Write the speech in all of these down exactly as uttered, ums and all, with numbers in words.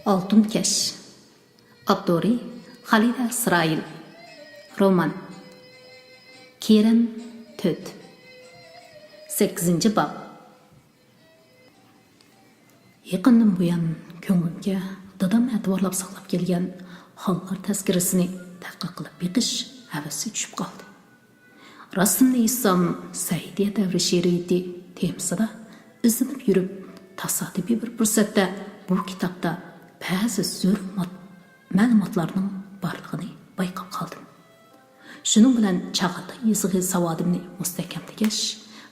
ئالتۇن كەش. ئاپتورى: خەلىلە ئىسرائىل. رومان. كېرەم تۆت. سەككىزىنچى باب. يېقىندىن بۇيان كۆڭلۈمگە دادام ئەتىۋارلاپ ساقلاپ كەلگەن خانلار تەزكىرىسىنى تەتقىق قىلىپ بېقىش ھەۋىسى چۈشۈپ قالدى. راستىمنى ئېيتسام، سەئىدىيە دەۋرى شېئىرىيىتى تېمىسىدا ئىزدىنىپ يۈرۈپ، تاسادىپىي بىر پۇرسەتتە بۇ كىتابتا بەزى زۆرۈر مات-، مەلۇماتلارنىڭ بارلىقىنى بايقاپ قالدىم. شۇنىڭ بىلەن چاغاتاي يېزىقى ساۋادىمنى مۇستەھكەملىگەچ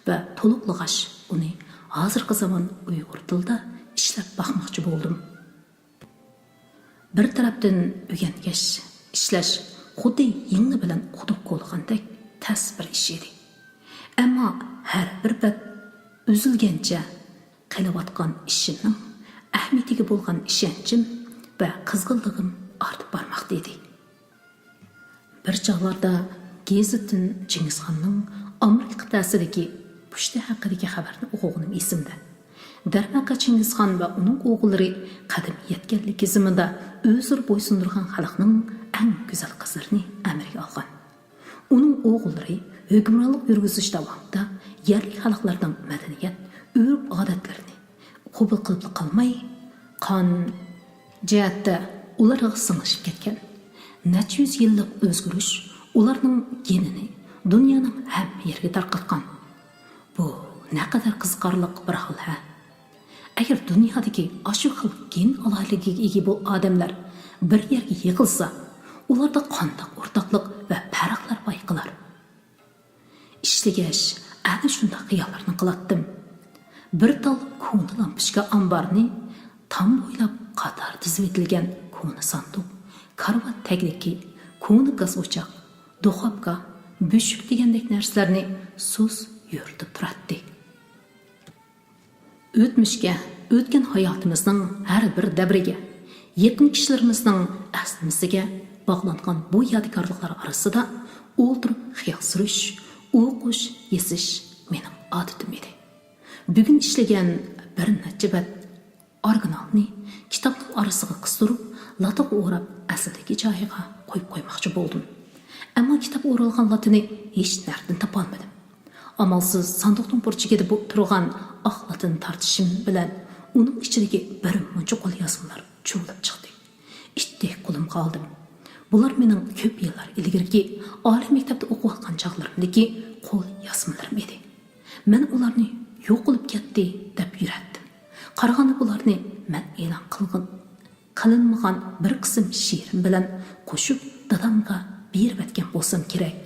ۋە تولۇقلىغاچ، ئۇنى ھازىرقى زامان ئۇيغۇر تىلىدا ئىشلەپ باقماقچى بولدۇم. بىر تەرەپتىن ئۆگەنگەچ، ئىشلەش خۇددى يىڭنە بىلەن قۇدۇق كولىغاندەك تەس بىر ئىش ئىدى. ئەمما ھەر بىر بەت ئۈزۈلگەنچە قېلىۋاتقان ئىشىمنىڭ ئەھمىيىتىگە بولغان ئىشەنچىم ۋە قىزغىنلىقىم ئارتىپ بارماقتا ئىدى. بىر چاغلاردا گېزىتتىن چىڭگىزخاننىڭ ئامېرىكا قىتئەسىدىكى پۇشتى ھەققىدىكى خەۋەرنى ئوقۇغىنىم ئېسىمدە. دەرۋەقە، چىڭگىزخان ۋە ئۇنىڭ ئوغۇللىرى قەدىمىي يەتكەنلىكى زېمىندا ئۆزلىرى بويسۇندۇرغان خەلقنىڭ ئەڭ گۈزەل قىزلىرىنى ئەمىرگە ئالغان. ئۇنىڭ ئوغۇللىرى ھۆكۈمرانلىق يۈرگۈزۈش داۋامىدا يەرلىك خەلقلەرنىڭ مەدەنىيەت، ئۆرپ-ئادەتلىرىنى قوبۇل قىلىپلا قالماي، قان جەھەتتە ئۇلارغا سىڭىشىپ كەتكەن. نەچچە يۈز يىللىق ئۆزگىرىش ئۇلارنىڭ گېنىنى دۇنيانىڭ ھەممە يېرىگە تارقاتقان. بۇ نەقەدەر قىزىقارلىق بىر ھال ھە! ئەگەر دۇنيادىكى ئاشۇ خىل گېن ئالاھىدىلىكىگە ئىگە بۇ ئادەملەر بىر يەرگە يىغىلسا، ئۇلاردا قانداق ئورتاقلىق ۋە پەرقلەر بايقىلار؟ ئىشلىگەچ، ئەنە شۇنداق خىياللارنى قىلاتتىم. بىر تال كونا لامپۇچكا ئامبارنى تام بويلاپ قاتار تىزىۋېتىلگەن كونا ساندۇق، كارىۋات تەگلىكى، كونا گاز ئوچاق، دۇخوپكا، بۆشۈك دېگەندەك نەرسىلەرنى سۇس يورۇتۇپ تۇراتتى. ئۆتمۈشكە، ئۆتكەن ھاياتىمىزنىڭ ھەر بىر دەۋرىگە، يېقىن كىشىلىرىمىزنىڭ ئەسلىمىسىگە باغلانغان بۇ يادىكارلىقلار ئارىسىدا ئولتۇرۇپ خىيال سۈرۈش، ئوقۇش، يېزىش مېنىڭ ئادىتىم ئىدى. بۈگۈن ئىشلىگەن بىر نەچچە بەت ئورىگىنالنى كىتابنىڭ ئارىسىغا قىستۇرۇپ، لاتىغا ئوراپ، ئەسلىدىكى جايىغا قويۇپ قويماقچى بولدۇم. ئەمما كىتاب ئورالغان لاتىنى ھېچ نەردىن تاپالمىدىم. ئامالسىز ساندۇقنىڭ بۇرجىكىدە بو-، تۇرغان ئاق لاتىنى تارتىشىم بىلەن ئۇنىڭ ئىچىدىكى بىر مۇنچە قول يازمىلار چۇۋۇلۇپ چىقتى. ئىتتىك قولۇمغا ئالدىم. بۇلار مېنىڭ كۆپ يىللار ئىلگىرىكى ئالىي مەكتەپتە ئوقۇۋاتقان چاغلىرىمدىكى قول يازمىلىرىم ئىدى. مەن ئۇلارنى يوقىلىپ كەتتى دەپ يۈرەتتىم. قارىغاندا بۇلارنى مەن ئېلان قىلغان، قىلىنمىغان بىر قىسىم شېئىرىم بىلەن قوشۇپ دادامغا بېرىۋەتكەن بولسام كېرەك.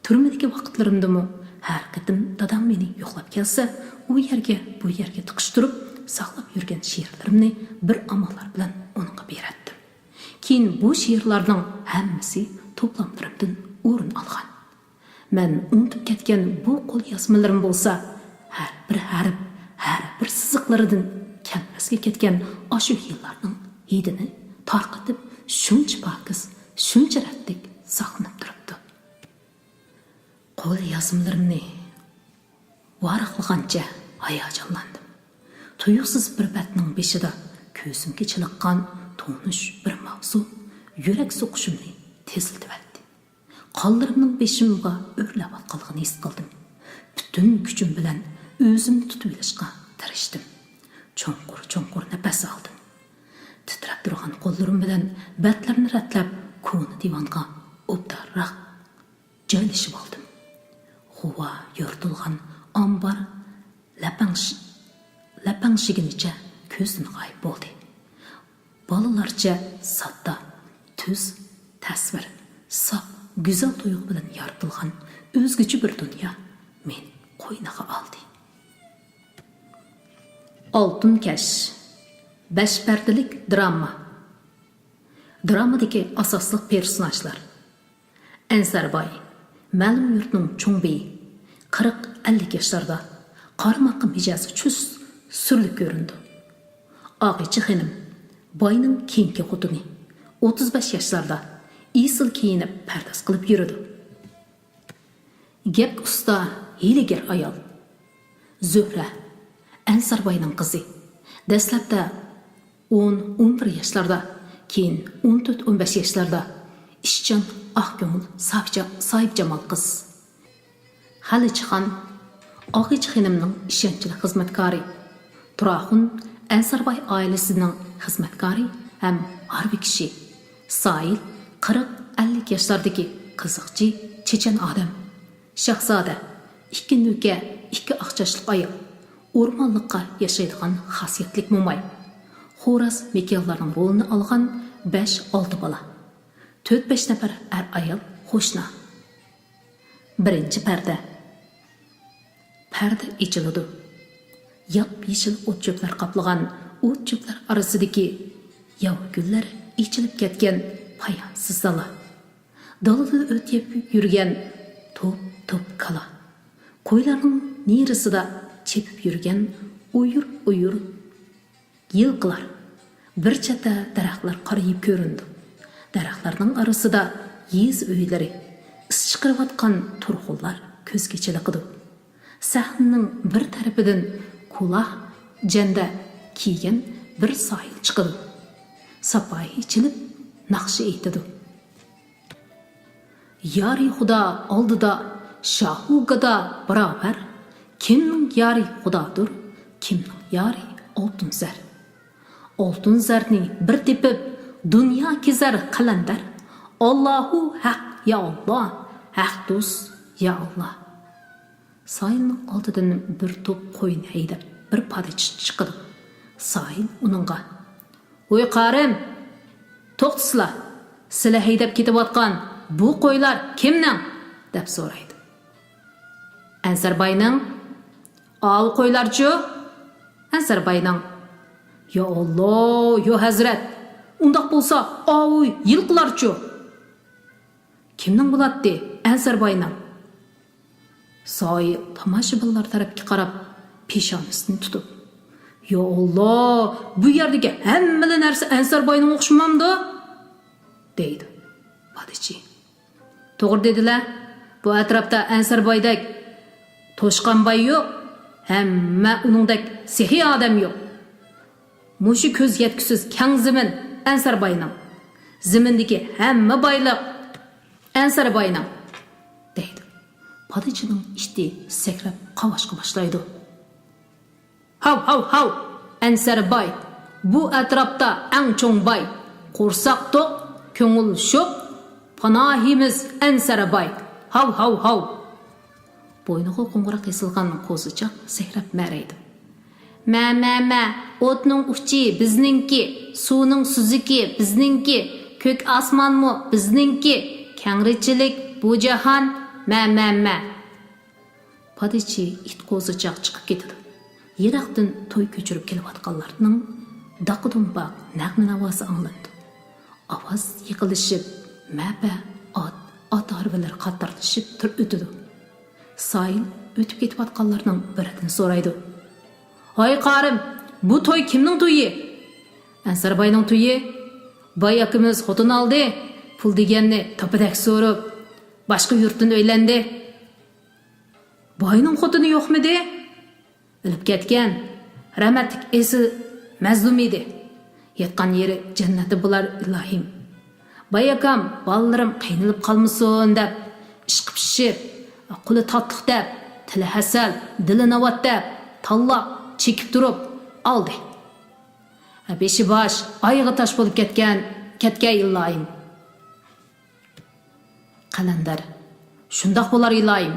تۈرمىدىكى ۋاقىتلىرىمدىمۇ ھەر قېتىم دادام مېنى يوقلاپ كەلسە، ئۇ يەرگە، بۇ يەرگە تىقىشتۇرۇپ ساقلاپ يۈرگەن شېئىرلىرىمنى بىر ئاماللار بىلەن ئۇنىڭغا بېرەتتىم. كېيىن بۇ شېئىرلارنىڭ ھەممىسى توپلاملىرىمدىن ئورۇن ئالغان. مەن ئۇنتۇپ كەتكەن بۇ قول يازمىلىرىم بولسا، ھەر بىر ھەرپ، ھەر بىر سىزىقلىرىدىن كەلمەسكە كەتكەن ئاشۇ يىللارنىڭ ھىدىنى تارقىتىپ، شۇنچە پاكىز، شۇنچە رەتلىك ساقلىنىپ تۇرۇپتۇ. قول يازمىلىرىمنى ۋاراقلىغانچە ھاياجانلاندىم. تۇيۇقسىز بىر بەتنىڭ بېشىدا كۆزۈمگە چېلىققان تونۇش بىر ماۋزۇ يۈرەك سوقۇشۇمنى تېزلىتىۋەتتى. قانلىرىمنىڭ بېشىمغا ئۆرلەۋاتقانلىقىنى ھېس قىلدىم. پۈتۈن كۈچۈم بىلەن ئۆزۈمنى تۇتۇۋېلىشقا تىرىشتىم. چوڭقۇر-چوڭقۇر نەپەس ئالدىم. تىترەپ تۇرغان قوللىرىم بىلەن بەتلەرنى رەتلەپ، كونا دىۋانغا ئوبدانراق جايلىشىۋالدىم. غۇۋا يورۇتۇلغان ئامبار لەپەڭش-، لەپەڭشىگىنىچە كۆزدىن غايىب بولدى. بالىلارچە ساددا، تۈز تەسۋىر، ساپ، گۈزەل تۇيغۇ بىلەن يارىتىلغان ئۆزگىچە بىر دۇنيا مېنى قوينىغا ئالدى. ئالتۇن كەش. بەش پەردىلىك دىراما. دىرامىدىكى ئاساسلىق پېرسوناژلار. ئەنسەر باي، مەلۇم يۇرتنىڭ چوڭ بېيى، قىرىق ئەللىك ياشلاردا، قارىماققا مىجەزى چۈست، سۈرلۈك كۆرۈنىدۇ. ئاغىچى خېنىم، باينىڭ كېيىنكى خوتۇنى، ئوتتۇز بەش ياشلاردا، ئېسىل كىيىنىپ پەرداز قىلىپ يۈرىدۇ. گەپكە ئۇستا، ھىيلىگەر ئايال. زۆھرە، ئەنسەر باينىڭ قىزى. دەسلەپتە ئون، ئون بىر ياشلاردا، كېيىن ئون تۆت، ئون بەش ياشلاردا ئىشچان، ئاق كۆڭۈل، ساھىبجا-، ساھىبجامال قىز. خەلىچخان، ئاغىچ خېنىمنىڭ ئىشەنچلىك خىزمەتكارى. تۇراخۇن، ئەنسارباي ئائىلىسىنىڭ خىزمەتكارى ھەم ھارۋا كىشى. ساھىل، قىرىق، ئەللىك ياشلاردىكى قىزىقچى، چېچەن ئادەم. شاھزادە، ئىككى نۆكەر، ئىككى ئاق چاچلىق ئايال. ئورمانلىققا ياشايدىغان خاسىيەتلىك موماي. خوراز مېكىيانلارنىڭ رولىنى ئالغان بەش، ئالتە بالا. تۆت، بەش نەپەر ئەر-ئايال قوشنا. بىرىنچى پەردە. پەردە ئېچىلىدۇ. ياپيېشىل ئوت-چۆپلەر قاپلىغان ئوت-چۆپلەر ئارىسىدىكى ياۋا گۈللەر ئېچىلىپ كەتكەن پايانسىز دالا. دالىدا ئۆتۈپ يۈرگەن توپ-توپ كالا. قويلارنىڭ نىرىسىدا چېپىپ يۈرگەن ئويۇر-ئويۇر يىلقىلار. بىر چەتتە دەرەخلەر قارىيىپ كۆرۈنىدۇ. دەرەخلەرنىڭ ئارىسىدا يېزا ئۆيلىرى، ئىس چىقىرىۋاتقان تۇرغۇنلار كۆزگە چېلىقىدۇ. سەھنىنىڭ بىر تەرىپىدىن كۇلاھ، جەندە كىيگەن بىر ساھىل چىقىدۇ. ساپايى چېلىپ ناخشا ئېيتىدۇ. يارى خۇدا ئالدىدا شاھۇ گادا باراۋەر، كىمنىڭ يارى خۇدادۇر، كىمنىڭ يارى ئالتۇن زەر. ئالتۇن زەرنى بىر تېپىپ، دۇنيا كېزەر قەلەندەر. ئاللاھۇ ھەق، يا ئاللا، ھەق دوست، يا ئاللا. ساھىلنىڭ ئالدىدىن بىر توپ قوينى ھەيدەپ، بىر پادىچى چىقىدۇ. ساھىل ئۇنىڭغا، ۋوي قارىم، توختىسىلا، سىلە ھەيدەپ كېتىۋاتقان بۇ قويلار كىمنىڭ؟ دەپ سورايدۇ. ئەنسەرباينىڭ. ئاۋۇ قويلارچۇ؟ ئەنسەرباينىڭ. يا ئاللا، يا ھەزرەت، ئۇنداق بولسا ئاۋۇ يىلقىلارچۇ؟ كىمنىڭ بولاتتى؟ ئەنسەرباينىڭ. ساھىل تاماشىبىنلار تەرەپكە قاراپ، پېشانىسىنى تۇتۇپ، يا ئاللا، بۇ يەردىكى ھەممىلا نەرسە ئەنسەرباينىڭ ئوخشىمامدۇ؟ دەيدۇ. پادىچى، توغرا دېدىلە، بۇ ئەتراپتا ئەنسەربايدەك توشقانباي يوق، ھەممە ئۇنىڭدەك سېخىي ئادەم يوق. مۇشۇ كۆز يەتكۈسىز كەڭ زېمىن ئەنسەرباينىڭ، زېمىندىكى ھەممە بايلىق ئەنسەرباينىڭ، دەيدۇ. پادىچىنىڭ ئىتى سەكرەپ قاۋاشقا باشلايدۇ. ھاۋ، ھاۋ، ھاۋ! ئەنسەرباي، بۇ ئەتراپتا ئەڭ چوڭ باي. قورساق توق، كۆڭۈل شوق، پاناھىمىز ئەنسەرباي. ھاۋ، ھاۋ، ھاۋ! بوينىغا قوڭغۇراق ئېسىلغان قوزىچاق سەكرەپ مەرەيدۇ. مە، مە، مە، ئوتنىڭ ئۇچى بىزنىڭكى، سۇنىڭ سۈزۈكى بىزنىڭكى، كۆك ئاسمانمۇ بىزنىڭكى، كەڭرىچىلىك بۇ جاھان، مە، مە، مە. پادىچى ئىت قوزىچاق چىقىپ كېتىدۇ. يىراقتىن توي كۆچۈرۈپ كېلىۋاتقانلارنىڭ داقا-دۇمباق نەغمە-ناۋاسى ئاڭلىنىدۇ. ئاۋاز يېقىنلىشىپ، مەپە ئات، ئات ھارۋىلىرى قاتارلىشىپ تۇر ئۆتىدۇ. ساھىل ئۆتۈپ كېتىۋاتقانلارنىڭ بىرىدىن سورايدۇ. ھاي قارىم، بۇ توي كىمنىڭ تويى؟ ئەنسەرباينىڭ تويى. باي ئاكىمىز خوتۇن ئالدى، پۇل دېگەننى تاپىدەك سورۇپ، باشقا يۇرتتىن ئۆيلەندى. باينىڭ خوتۇنى يوقمىدى؟ ئۆلۈپ كەتكەن، رەھمەتلىك ئېسىل مەزلۇم ئىدى. ياتقان يېرى جەننەتتە بولار ئىلاھىم. باي ئاكام، بالىلىرىم قىينىلىپ قالمىسۇن دەپ، ئىشقا پىشىپ، قولى تاتلىق دەپ، تىلى ھەسەل، دىلى ناۋات دەپ، تاللاپ، چېكىپ تۇرۇپ ئالدى. بېشى باش، ئايىغى تاش بولۇپ كەتكەن، كەتكەي ئىلاھىم. قەلەندەر، شۇنداق بولار ئىلاھىم.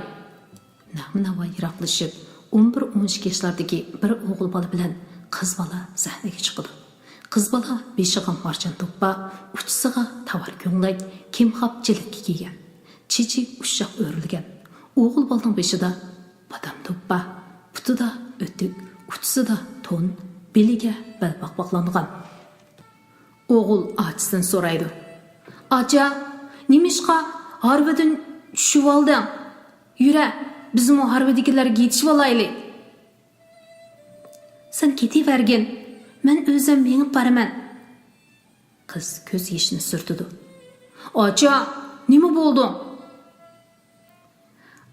نەغمە-ناۋا يىراقلىشىپ، ئون بىر، ئون ئىككى ياشلاردىكى بىر ئوغۇل بالا بىلەن قىز بالا سەھنىگە چىقىدۇ. قىز بالا بېشىغا مارجان دوپپا، ئۇچىسىغا تاۋار كۆڭلەك، كىمخاب جىلىتكە كىيگەن. چېچى ئۇششاق ئۆرۈلگەن. ئوغۇل بالىنىڭ بېشىدا بادام دوپپا، پۇتىدا ئۆتۈك، ئۇچىسىدا تون، بېلىگە بەلباغ باغلانغان. ئوغۇل ئاچىسىدىن سورايدۇ. ئاچا، نېمىشقا ھارۋىدىن چۈشۈۋالدىڭ؟ يۈرە، بىزمۇ ھارۋىدىكىلەرگە يېتىشىۋالايلى. سەن كېتىۋەرگىن، مەن ئۆزۈم مېڭىپ بارىمەن. قىز كۆز يېشىنى سۈرتىدۇ. ئاچا، نېمە بولدۇڭ؟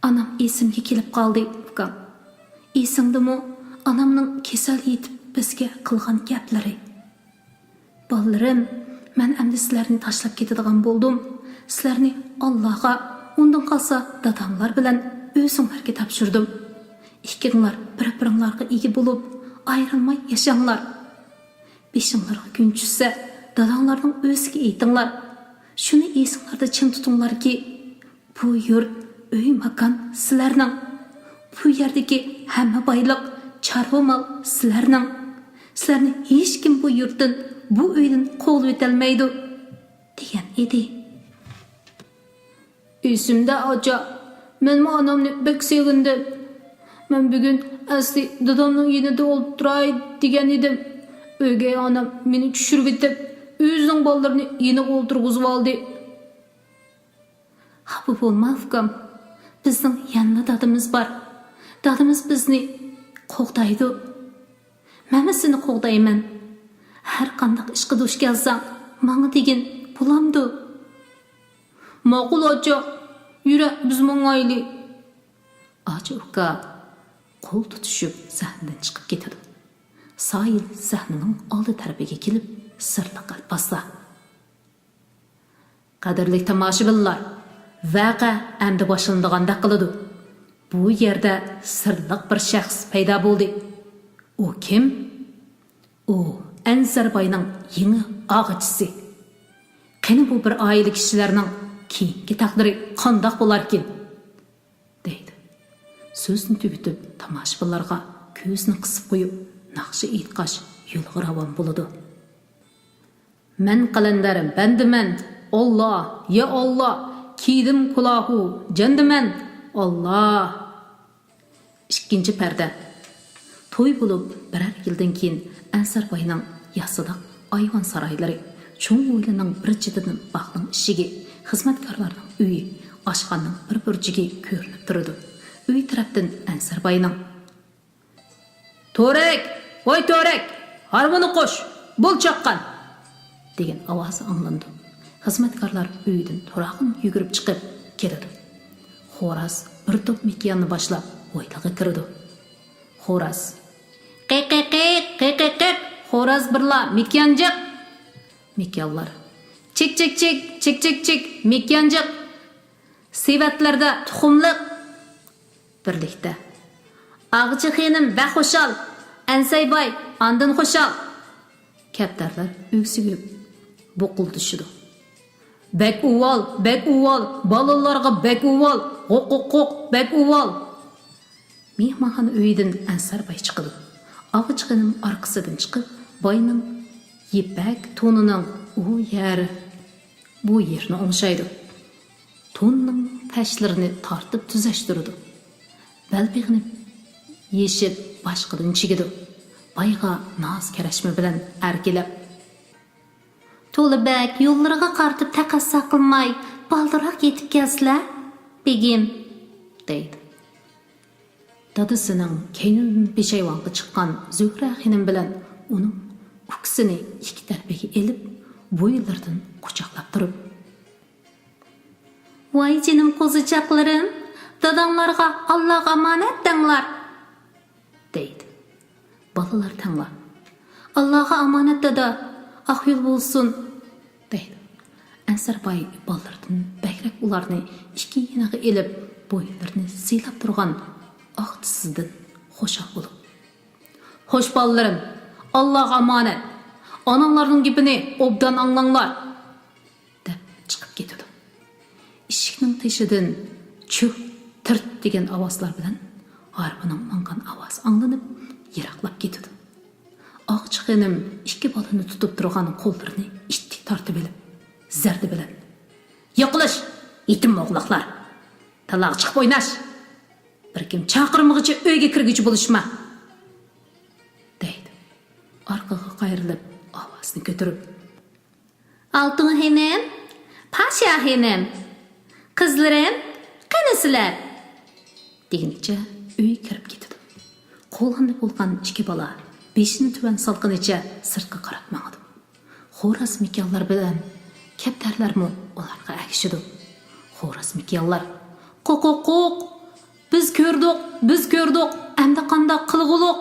ئانام ئېسىمگە كېلىپ قالدى، ئۇكام. ئېسىڭدىمۇ ئانامنىڭ كېسەل يېتىپ بىزگە قىلغان گەپلىرى؟ بالىلىرىم، مەن ئەمدى سىلەرنى تاشلاپ كېتىدىغان بولدۇم. سىلەرنى ئاللاغا، ئۇندىن قالسا داداملار بىلەن ئۆزۈڭلارگە تاپشۇردۇم. ئىككىڭلار بىر-بىرىڭلارغا ئىگە بولۇپ، ئايرىلماي ياشاڭلار. بېشىڭلارغا كۈن چۈشسە، داداڭلارنىڭ ئۆزىگە ئېيتىڭلار. شۇنى ئېسىڭلاردا چىڭ تۇتۇڭلاركى، بۇ يۇرت، ئۆي-ماكان سىلەرنىڭ. بۇ يەردىكى ھەممە بايلىق، چارۋا مال سىلەرنىڭ. سىلەرنى ھېچكىم بۇ يۇرتتىن، بۇ ئۆيدىن قوغلىۋېتەلمەيدۇ، دېگەن ئىدى. ئېسىمدە، ئاچا، مەنمۇ ئانامنى بەك سېغىندىم. مەن بۈگۈن ئەسلى دادامنىڭ يېنىدا ئولتۇراي دېگەن ئىدىم. ئۆگەي ئانام مېنى چۈشۈرۈۋېتىپ، ئۆزىنىڭ بالىلىرىنى يېنىغا ئولتۇرغۇزۇۋالدى. خاپا بولما، ئۇكام. بىزنىڭ يەنىلا دادىمىز بار. دادىمىز بىزنى قوغدايدۇ. مەنمۇ سېنى قوغدايمەن. ھەر قانداق ئىشقا دۇچ كەلسەڭ، ماڭا دېگىن، بولامدۇ؟ ماقۇل، ئاچا. يۈرە، بىز ماڭايلى. ئاچا ئۇكا قول تۇتۇشۇپ سەھنىدىن چىقىپ كېتىدۇ. سايىل سەھنىنىڭ ئالدى تەرىپىگە كېلىپ، سىرلىق ئەلپازدا. قەدىرلىك تاماشىبىنلار، ۋەقە ئەمدى باشلىنىدىغاندەك قىلىدۇ. بۇ يەردە سىرلىق بىر شەخس پەيدا بولدى. ئۇ كىم؟ ئۇ ئەنسەر باينىڭ يېڭى ئاغىچىسى. قېنى بۇ بىر ئائىلە كىشىلەرنىڭ كېيىنكى تەقدىرى قانداق بولاركىن؟ دەيدۇ. سۆزىنى تۈگىتىپ، تاماشىبىنلارغا كۆزىنى قىسىپ قويۇپ، ناخشا ئېيتقاچ، يولىغا راۋان بولىدۇ. مەن قەلەندەر بەندىمەن، ئاللا، يا ئاللا، كىيدىم كۇلاھۇ جەندىمەن، ئاللا. ئىككىنچى پەردە. توي بولۇپ بىرەر يىلدىن كېيىن، ئەنسەر باينىڭ ياسىداق ئايۋان سارايلىرى، چوڭ ھويلىنىڭ بىر چېتىدىن باغنىڭ ئىشىكى، خىزمەتكارلارنىڭ ئۆيى، ئاشخانىنىڭ بىر بۇرجىكى كۆرۈنۈپ تۇرىدۇ. ئۆي تەرەپتىن ئەنسەر باينىڭ، «تورەك! ۋاي تورەك! ھارۋىنى قوش! بول چاققان!» دېگەن ئاۋازى ئاڭلىنىدۇ. خىزمەتكارلار ئۆيدىن تۇراققىنە يۈگۈرۈپ چىقىپ كېلىدۇ. خوراز بىر توپ مېكىياننى باشلاپ ھويلىغا كىرىدۇ. خوراز، «قىقىقىق، قىقىقىق، خوراز بىرلا، مېكىيان جىق!» مېكىيانلار، «چىك، چىك، چىك، چىك، چىك، چىك، مېكىيان جىق!» سېۋەتلەردە تۇخۇملۇق بىرلىكتە، «ئاغىچى خېنىم بەك خۇشال، ئەنسەي باي ئاندىن خۇشال!» كەپتەرلەر ئۆكسۈپ بۇقۇلدىشىدۇ. «بەك ئۇۋال، بەك ئۇۋال، بالىلارغا بەك ئۇۋال، غوق، غوق، غوق، بەك ئۇۋال!» مېھمانخانا ئۆيىدىن ئەنسەر باي چىقىدۇ. ئاغىچى خېنىم ئارقىسىدىن چىقىپ، باينىڭ يىپەك تونىنىڭ ئۇ يەر، بۇ يېرىنى ئوڭشايدۇ. توننىڭ پەشلىرىنى تارتىپ تۈزەشتۈرىدۇ. بەلبېغىنى يېشىپ باشقىدىن چىگىدۇ. بايغا ناز كەرەشمە بىلەن ئەركىلەپ، «تولا بەگ يوللىرىغا قارىتىپ تەقەززا قىلماي، بالدۇرراق يېتىپ كەلسىلە، بېگىم!» دەيدۇ. دادىسىنىڭ كەينىدىن پېشايۋانغا چىققان زۆھرە خېنىم بىلەن ئۇنىڭ ئۇكىسىنى ئىككى تەرىپىگە ئېلىپ، بويۇنلىرىدىن قۇچاقلاپ تۇرۇپ، «ۋاي جېنىم قوزىچاقلىرىم، داداڭلارغا ئاللاغا ئامانەت دەڭلار!» دەيدۇ. بالىلار تەڭلا، «ئاللاغا ئامانەت دادا، ئاق يول بولسۇن!» دەيدۇ. ئەنسەر باي بالىلىرىدىن بەكرەك ئۇلارنى ئىككى يېنىغا ئېلىپ، بويۇنلىرىنى سىيلاپ تۇرغان ئاق تىزىدىن خۇشال بولۇپ، «خوش بالىلىرىم، ئاللاغا ئامانەت! ئاناڭلارنىڭ گېپىنى ئوبدان ئاڭلاڭلار!» دەپ چىقىپ كېتىدۇ. ئىشىكنىڭ تېشىدىن چۈھ، تىرت دېگەن ئاۋازلار بىلەن ھارۋىنىڭ ماڭغان ئاۋازى ئاڭلىنىپ، يىراقلاپ كېتىدۇ. ئاغىچى خېنىم ئىككى بالىنى تۇتۇپ تۇرغان قوللىرىنى ئىتتىك تارتىۋېلىپ، زەردە بىلەن، «يىقىلىش، يېتىم ئوغلاقلار! تالاغا چىقىپ ئويناش! بىر كىم چاقىرمىغۇچە ئۆيگە كىرگۈچى بولۇشما!» دەيدۇ، ئارقىغا قايرىلىپ، ئاۋازىنى كۆتۈرۈپ. «ئالتۇن خېنىم، پاشا خېنىم، قىزلىرىم، قېنى سىلەر؟» دېگىنىچە ئۆيگە كىرىپ كېتىدۇ. قولغىنى بولغان ئىككى بالا بېشىنى تۆۋەن سالغىنىچە سىرتقا قاراپ ماڭىدۇ. خوراز مېكىيانلار بىلەن كەپتەرلەرمۇ ئۇلارغا ئەگىشىدۇ. خوراز مېكىيانلار، «قوق، قوق، قوق! بىز كۆردۇق، بىز كۆردۇق! ئەمدى قانداق قىلغۇلۇق؟»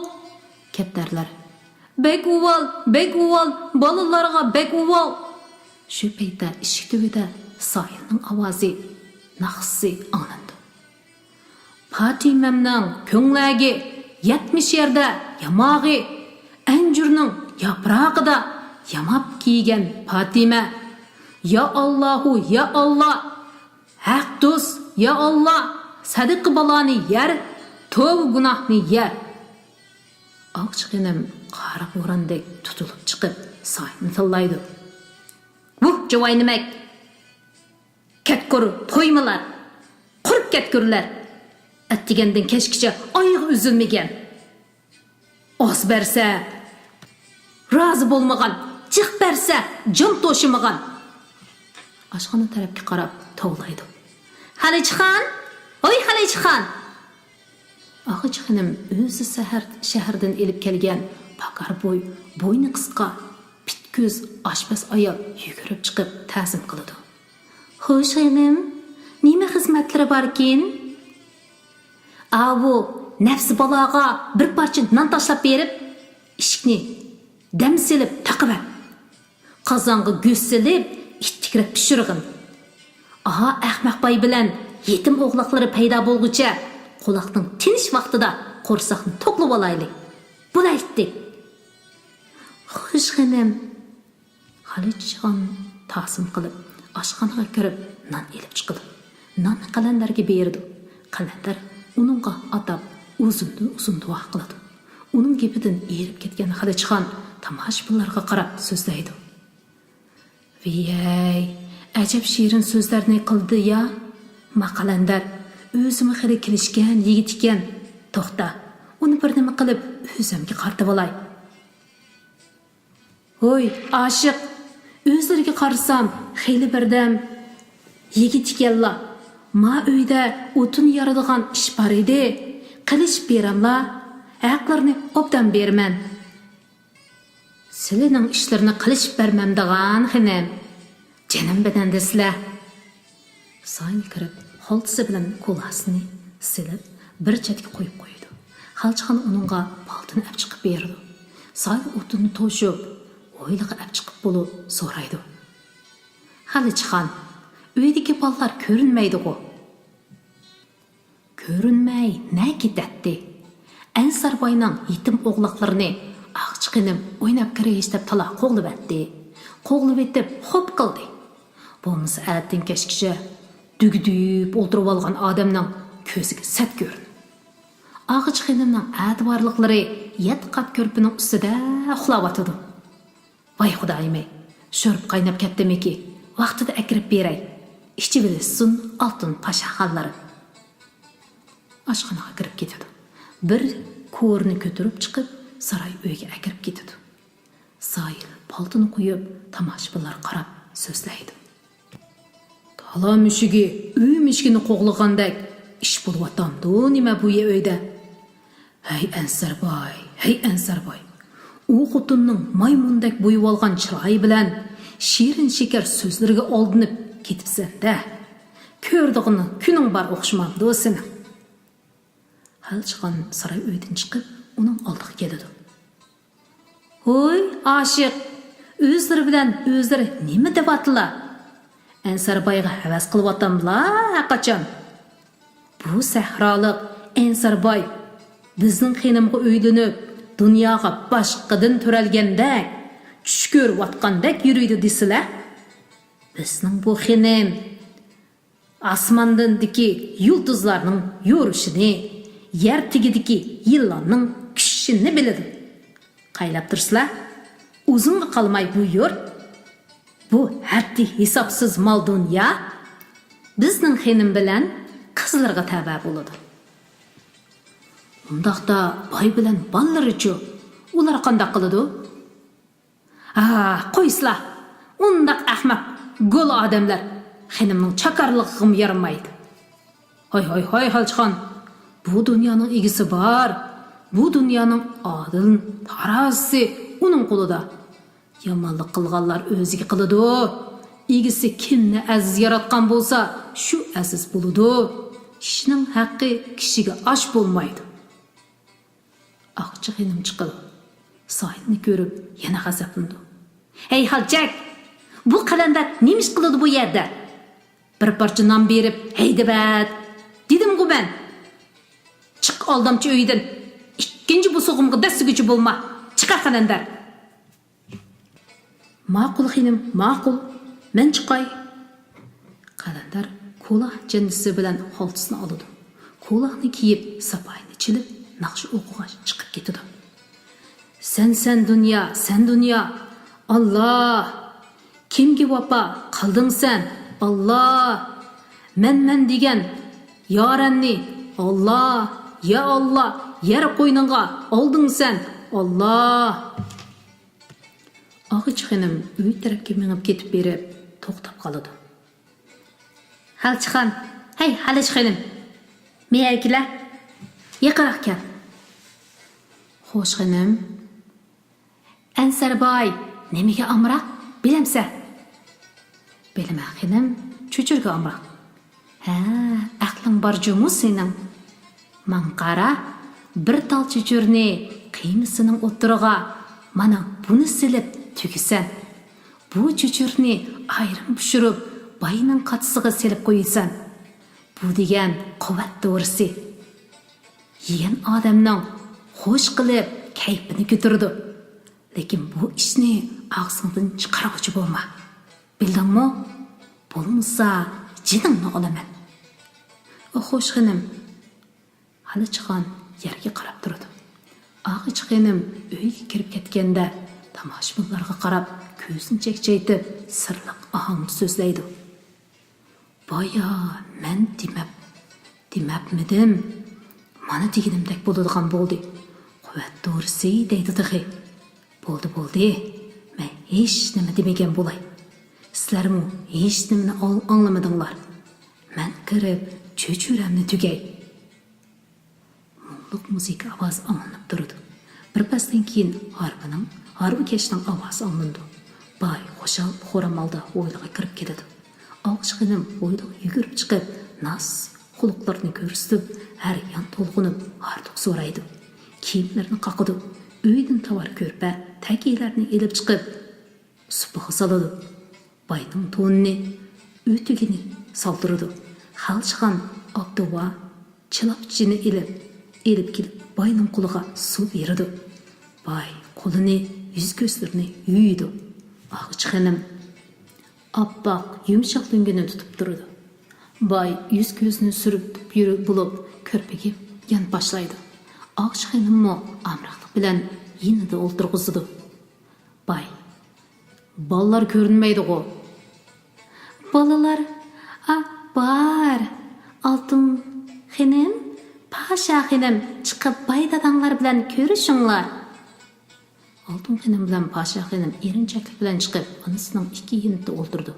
كەپتەرلەر، بەك ئۇۋال، بەك ئۇۋال، بالىلارغا بەك ئۇۋال. شۇ پەيتتە ئىشىك تۈۋىدە ساھىلنىڭ ئاۋازى، ناخشىسى ئاڭلىنىدۇ. پاتىمەمنىڭ كۆڭلەگى يەتمىش يەردە ياماغى، ئەنجۈرنىڭ ياپراقىدا ياماپ كىيگەن پاتىمە. يا ئاللاھۇ، يا ئاللا! ھەق دوست، يا ئاللا! سەدىقە بالانى يەر، توۋا گۇناھنى يەر. ئاغچى خېنىم قارا بوراندەك تۇتۇلۇپ چىقىپ، ساھىلنى تىللايدۇ. ۋۇھ، جاۋاينىمەك! كەتكۈر، تويمىلار! قۇرۇپ كەتكۈرلەر! ئەتىگەندىن كەچكىچە ئايىغى ئۈزۈلمىگەن. ئاز بەرسە، رازى بولمىغان، جىق بەرسە، جان توشىمىغان. ئاشخانا تەرەپكە قاراپ توۋلايدۇ. خەلىچخان! ھوي، خەلىچخان! ئاغىچى خېنىم ئۆزى سەھەر شەھەردىن ئېلىپ كەلگەن پاكار بوي، بوينى قىسقا، پىت كۆز ئاشپەز ئايال يۈگۈرۈپ چىقىپ تەزىم قىلىدۇ. خوش خېنىم، نېمە خىزمەتلىرى باركىن؟ ئاۋۇ نەپسى بالاغا بىر پارچە نان تاشلاپ بېرىپ، ئىشىكنى دەم سېلىپ تاقىۋەت. قازانغا گۆش سېلىپ، ئىتتىكرەپ پىشۇرغىن. ئاھا، ئەخمەق باي بىلەن يېتىم ئوغلاقلىرى پەيدا بولغۇچە قۇلاقنىڭ تىنچ ۋاقتىدا قورساقنى توقلىۋالايلى. بولايتتى. خوش خېنىم. خەلىچخان تاسىم قىلىپ، ئاشخانىغا كىرىپ نان ئېلىپ چىقىدۇ. ناننى قەلەندەرگە بېرىدۇ. قەلەندەر ئۇنىڭغا ئاتاپ ئۇزۇندىن ئۇزۇن دۇئا قىلىدۇ. ئۇنىڭ گېپىدىن ئېرىپ كەتكەن خەلىچخان تاماشىبىنلارغا قاراپ سۆزلەيدۇ. ۋىيەي، ئەجەب شېرىن سۆزلەرنى قىلدى يا، ما قەلەندەر. ئۆزىمۇ خېلى كېلىشكەن يىگىت ئىكەن. توختا، ئۇنى بىر نېمە قىلىپ ئۆزۈمگە قارىتىۋالاي. ھوي، ئاشىق! ئۆزلىرىگە قارىسام، خېلى بىردەم يىگىت ئىكەنلا. ما ئۆيدە ئوتۇن يارىدىغان ئىش بار ئىدى. قىلىشىپ بېرەملا، ھەقلىرىنى ئوبدان بېرىمەن. سىلىنىڭ ئىشلىرىنى قىلىشىپ بەرمەمدىغان خېنىم، جېنىم بىلەن دېسىلە. ساھىل كىرىپ، خالتىسى بىلەن كولاسىنى سېلىپ، بىر چەتكە قويۇپ قويىدۇ. خەلچىخان ئۇنىڭغا پالتىنى ئەپ چىقىپ بېرىدۇ. ساھىل ئوتۇننى توشۇپ، ھويلىغا ئەپ چىقىپ بولۇپ سورايدۇ. خەلچىخان، ئۆيدىكى بالىلار كۆرۈنمەيدىغۇ؟ كۆرۈنمەي نە كېتەتتى؟ ئەنسەر باينىڭ يېتىم ئوغلاقلىرىنى ئاغچى خېنىم ئويناپ كىرىش دەپ تالا قوغلىۋەتتى. قوغلىۋېتىپ خوپ قىلدى. بولمىسا ئەتىن كەچكىچە دۈگدۈپ ئولتۇرۇۋالغان ئادەمنىڭ كۆزىگە سەت كۆرۈنىدۇ. ئاغچى خېنىمنىڭ ئەتىۋارلىقلىرى يەتتە قات كۆرپىنىڭ ئۈستىدە ئۇخلاۋاتىدۇ. ۋاي خۇدايىمەي، شورپا قايناپ كەتتىمىكى، ۋاقتىدا ئەكىرىپ بېرەي، ئىچىۋېلىشسۇن ئالتۇن پاشاخانلىرىم. ئاشخانىغا كىرىپ كېتىدۇ. بىر كورىنى كۆتۈرۈپ چىقىپ، ساراي ئۆيگە ئەكىرىپ كېتىدۇ. ساھىل پالتىنى قويۇپ، تاماشىبىنلارغا قاراپ سۆزلەيدۇ. تالا مۈشۈكى ئۆي مۈشۈكىنى قوغلىغاندەك ئىش بولۇۋاتامدۇ نېمە بۇ يە ئۆيدە؟ ھەي ئەنسەرباي، ھەي ئەنسەرباي! ئۇ خوتۇننىڭ مايمۇندەك بويىۋالغان چىرايى بىلەن شېرىن شېكەر سۆزلىرىگە ئالدىنىپ كېتىپسەن-دە! كۆرىدىغىنىڭ كۈنۈڭ بار ئوخشىمامدۇ سېنىڭ؟ خەلچىخان ساراي ئۆيدىن چىقىپ، ئۇنىڭ ئالدىغا كېلىدۇ. ھوي، ئاشىق! ئۆزلىرى بىلەن ئۆزلىرى نېمە دەۋاتىلا؟ ئەنسەربايغا ھەۋەس قىلىۋاتاملا ھەرقاچان. بۇ سەھرالىق ئەنسەرباي بىزنىڭ خېنىمغا ئۆيلىنىپ، دۇنياغا باشقىدىن تۆرەلگەندەك، چۈش كۆرۈۋاتقاندەك يۈرىدۇ دېسىلە. بىزنىڭ بۇ خېنىم ئاسماندىكى يۇلتۇزلارنىڭ يورۇشىنى، يەر تېگىدىكى يىلاننىڭ كۈشۈشىنى بىلىدۇ. قايلاپ تۇرسىلا، ئۇزۇنغا قالماي بۇ يۇرت، بۇ ھەددى ھېسابسىز مال دۇنيا بىزنىڭ خېنىم بىلەن قىزلىرىغا تەۋە بولىدۇ. ئۇنداقتا باي بىلەن بالىلىرىچۇ؟ ئۇلار قانداق قىلىدۇ؟ ھا، قويسىلا، ئۇنداق ئەخمەق گول ئادەملەر خېنىمنىڭ چاكارلىقىغىمۇ يارىمايدۇ. ھاي، ھاي، ھاي، خەلچىخان، بۇ دۇنيانىڭ ئىگىسى بار، بۇ دۇنيانىڭ ئادىل تارازىسى ئۇنىڭ قولىدا. يامانلىق قىلغانلار ئۆزىگە قىلىدۇ. ئىگىسى كىمنى ئەزىز ياراتقان بولسا، شۇ ئەزىز بولىدۇ. كىشىنىڭ ھەققى كىشىگە ئاش بولمايدۇ. ئاغچى خېنىم چىقىدۇ. ساھىلنى كۆرۈپ يەنە غەزەپلىنىدۇ. ھەي، خالچەك! بۇ قەلەندەر نېمە ئىش قىلىدۇ بۇ يەردە؟ بىر پارچە نان بېرىپ ھەيدىۋەت، دېدىمغۇ مەن! چىق، ئالدامچى، ئۆيدىن! ئىككىنچى بوسۇغۇمغا دەسسىگۈچى بولما! چىقە، قەلەندەر! ماقۇل، خېنىم، ماقۇل. مەن چىقاي. قەلەندەر كولاھ چەنچىسى بىلەن خالتىسىنى ئالىدۇ. كولاھنى كىيىپ، ساپايىنى چېلىپ، ناخشا ئوقۇغاچ چىقىپ كېتىدۇ. سەن، سەن دۇنيا، سەن دۇنيا. ئاللا! كىمگە ۋاپا قىلدىڭ سەن؟ ئاللا! مەن، مەن دېگەن يارەننى، ئاللا! يا ئاللا! يەر قوينۇڭغا ئالدىڭ سەن، ئاللا! ئاغىچى خېنىم ئۆي تەرەپكە مېڭىپ كېتىپ بېرىپ توختاپ قالىدۇ. خالچىخان، ھەي، خالچى خېنىم، مېيەرگە كېلە، يېقىنراق كەل. خوش خېنىم. ئەنسەرباي نېمىگە ئامراق، بىلەمسە؟ بىلىمەن خېنىم، چۆچۈرىگە ئامراق. ھە، ئەقلىڭ بار جۇمۇ سېنىڭ. ماڭا قارا، بىر تال چۆچۈرىنى قىيمىسىنىڭ ئوتتۇرىغا مانا بۇنى سېلىپ تۈگىسەن. بۇ چۆچۈرىنى ئايرىم پىشۇرۇپ، باينىڭ قاچىسىغا سېلىپ قويىسەن. بۇ دېگەن قۇۋۋەت دورىسى. يېگەن ئادەمنىڭ خوش قىلىپ كەيپىنى كۆتۈرىدۇ. لېكىن بۇ ئىشنى ئاغزىڭدىن چىقارغۇچى بولما. بىلدىڭمۇ؟ بولمىسا جېنىڭنى ئالىمەن. خوش خېنىم. خالچىخان يەرگە قاراپ تۇرىدۇ. ئاغىچى خېنىم ئۆيگە كىرىپ كەتكەندە تاماشىبىنلارغا قاراپ كۆزىنى چەكچەيتىپ سىرلىق ئاھاڭدا سۆزلەيدۇ. بايا مەن دېمەپ، دېمەپمىدىم؟ مانا دېگىنىمدەك بولىدىغان بولدى. قۇۋۋەت دورىسى دەيدۇ تېخى. بولدى، بولدى. مەن ھېچنېمە دېمىگەن بولاي. سىلەرمۇ ھېچنېمىنى ئاڭ-، ئاڭلىمىدىڭلار. مەن كىرىپ چۆچۈرەمنى تۈگەي. مۇڭلۇق مۇزىكا ئاۋازى ئاڭلىنىپ تۇرىدۇ. بىر پەستىن كېيىن ھارۋىنىڭ، ھارۋىكەشنىڭ ئاۋازى ئاڭلىنىدۇ. باي خۇشال-خۇرام ھالدا ھويلىغا كىرىپ كېتىدۇ. ئاغىچى خېنىم ھويلىغا يۈگۈرۈپ چىقىپ، ناز قۇلۇقلىرىنى كۆرسىتىپ، ھەر يان تولغىنىپ ھاردۇق سورايدۇ. كىيىملىرىنى قاقىدۇ. ئۆيدىن تاۋار، كۆرپە، تەكىيلەرنى ئېلىپ چىقىپ، سۇپىغا سالىدۇ. باينىڭ تونىنى، ئۆتۈكىنى سالدۇرىدۇ. خالچىخان ئابدۇۋا چىلاپچىنى ئېلىپ، ئېلىپ كېلىپ، باينىڭ قولىغا سۇ بېرىدۇ. باي قولىنى، يۈز-كۆزلىرىنى يۇيىدۇ. ئاغىچى خېنىم ئاپئاق، يۇمشاق لۆڭگىنى تۇتۇپ تۇرىدۇ. باي يۈز-كۆزىنى سۈرتۈپ يۈرۈپ بولۇپ، كۆرپىگە يانباشلايدۇ. ئاغىچى خېنىممۇ ئامراقلىق بىلەن يېنىدا ئولتۇرغۇزىدۇ. باي، بالىلار كۆرۈنمەيدىغۇ؟ بالىلار، ئا، بار. ئالتۇن خېنىم، پاشا خېنىم، چىقىپ باي داداڭلار بىلەن كۆرۈشۈڭلار. ئالتۇن خېنىم بىلەن پاشا خېنىم ئېرىنچەكلىك بىلەن چىقىپ، ئانىسىنىڭ ئىككى يېنىدا ئولتۇرىدۇ.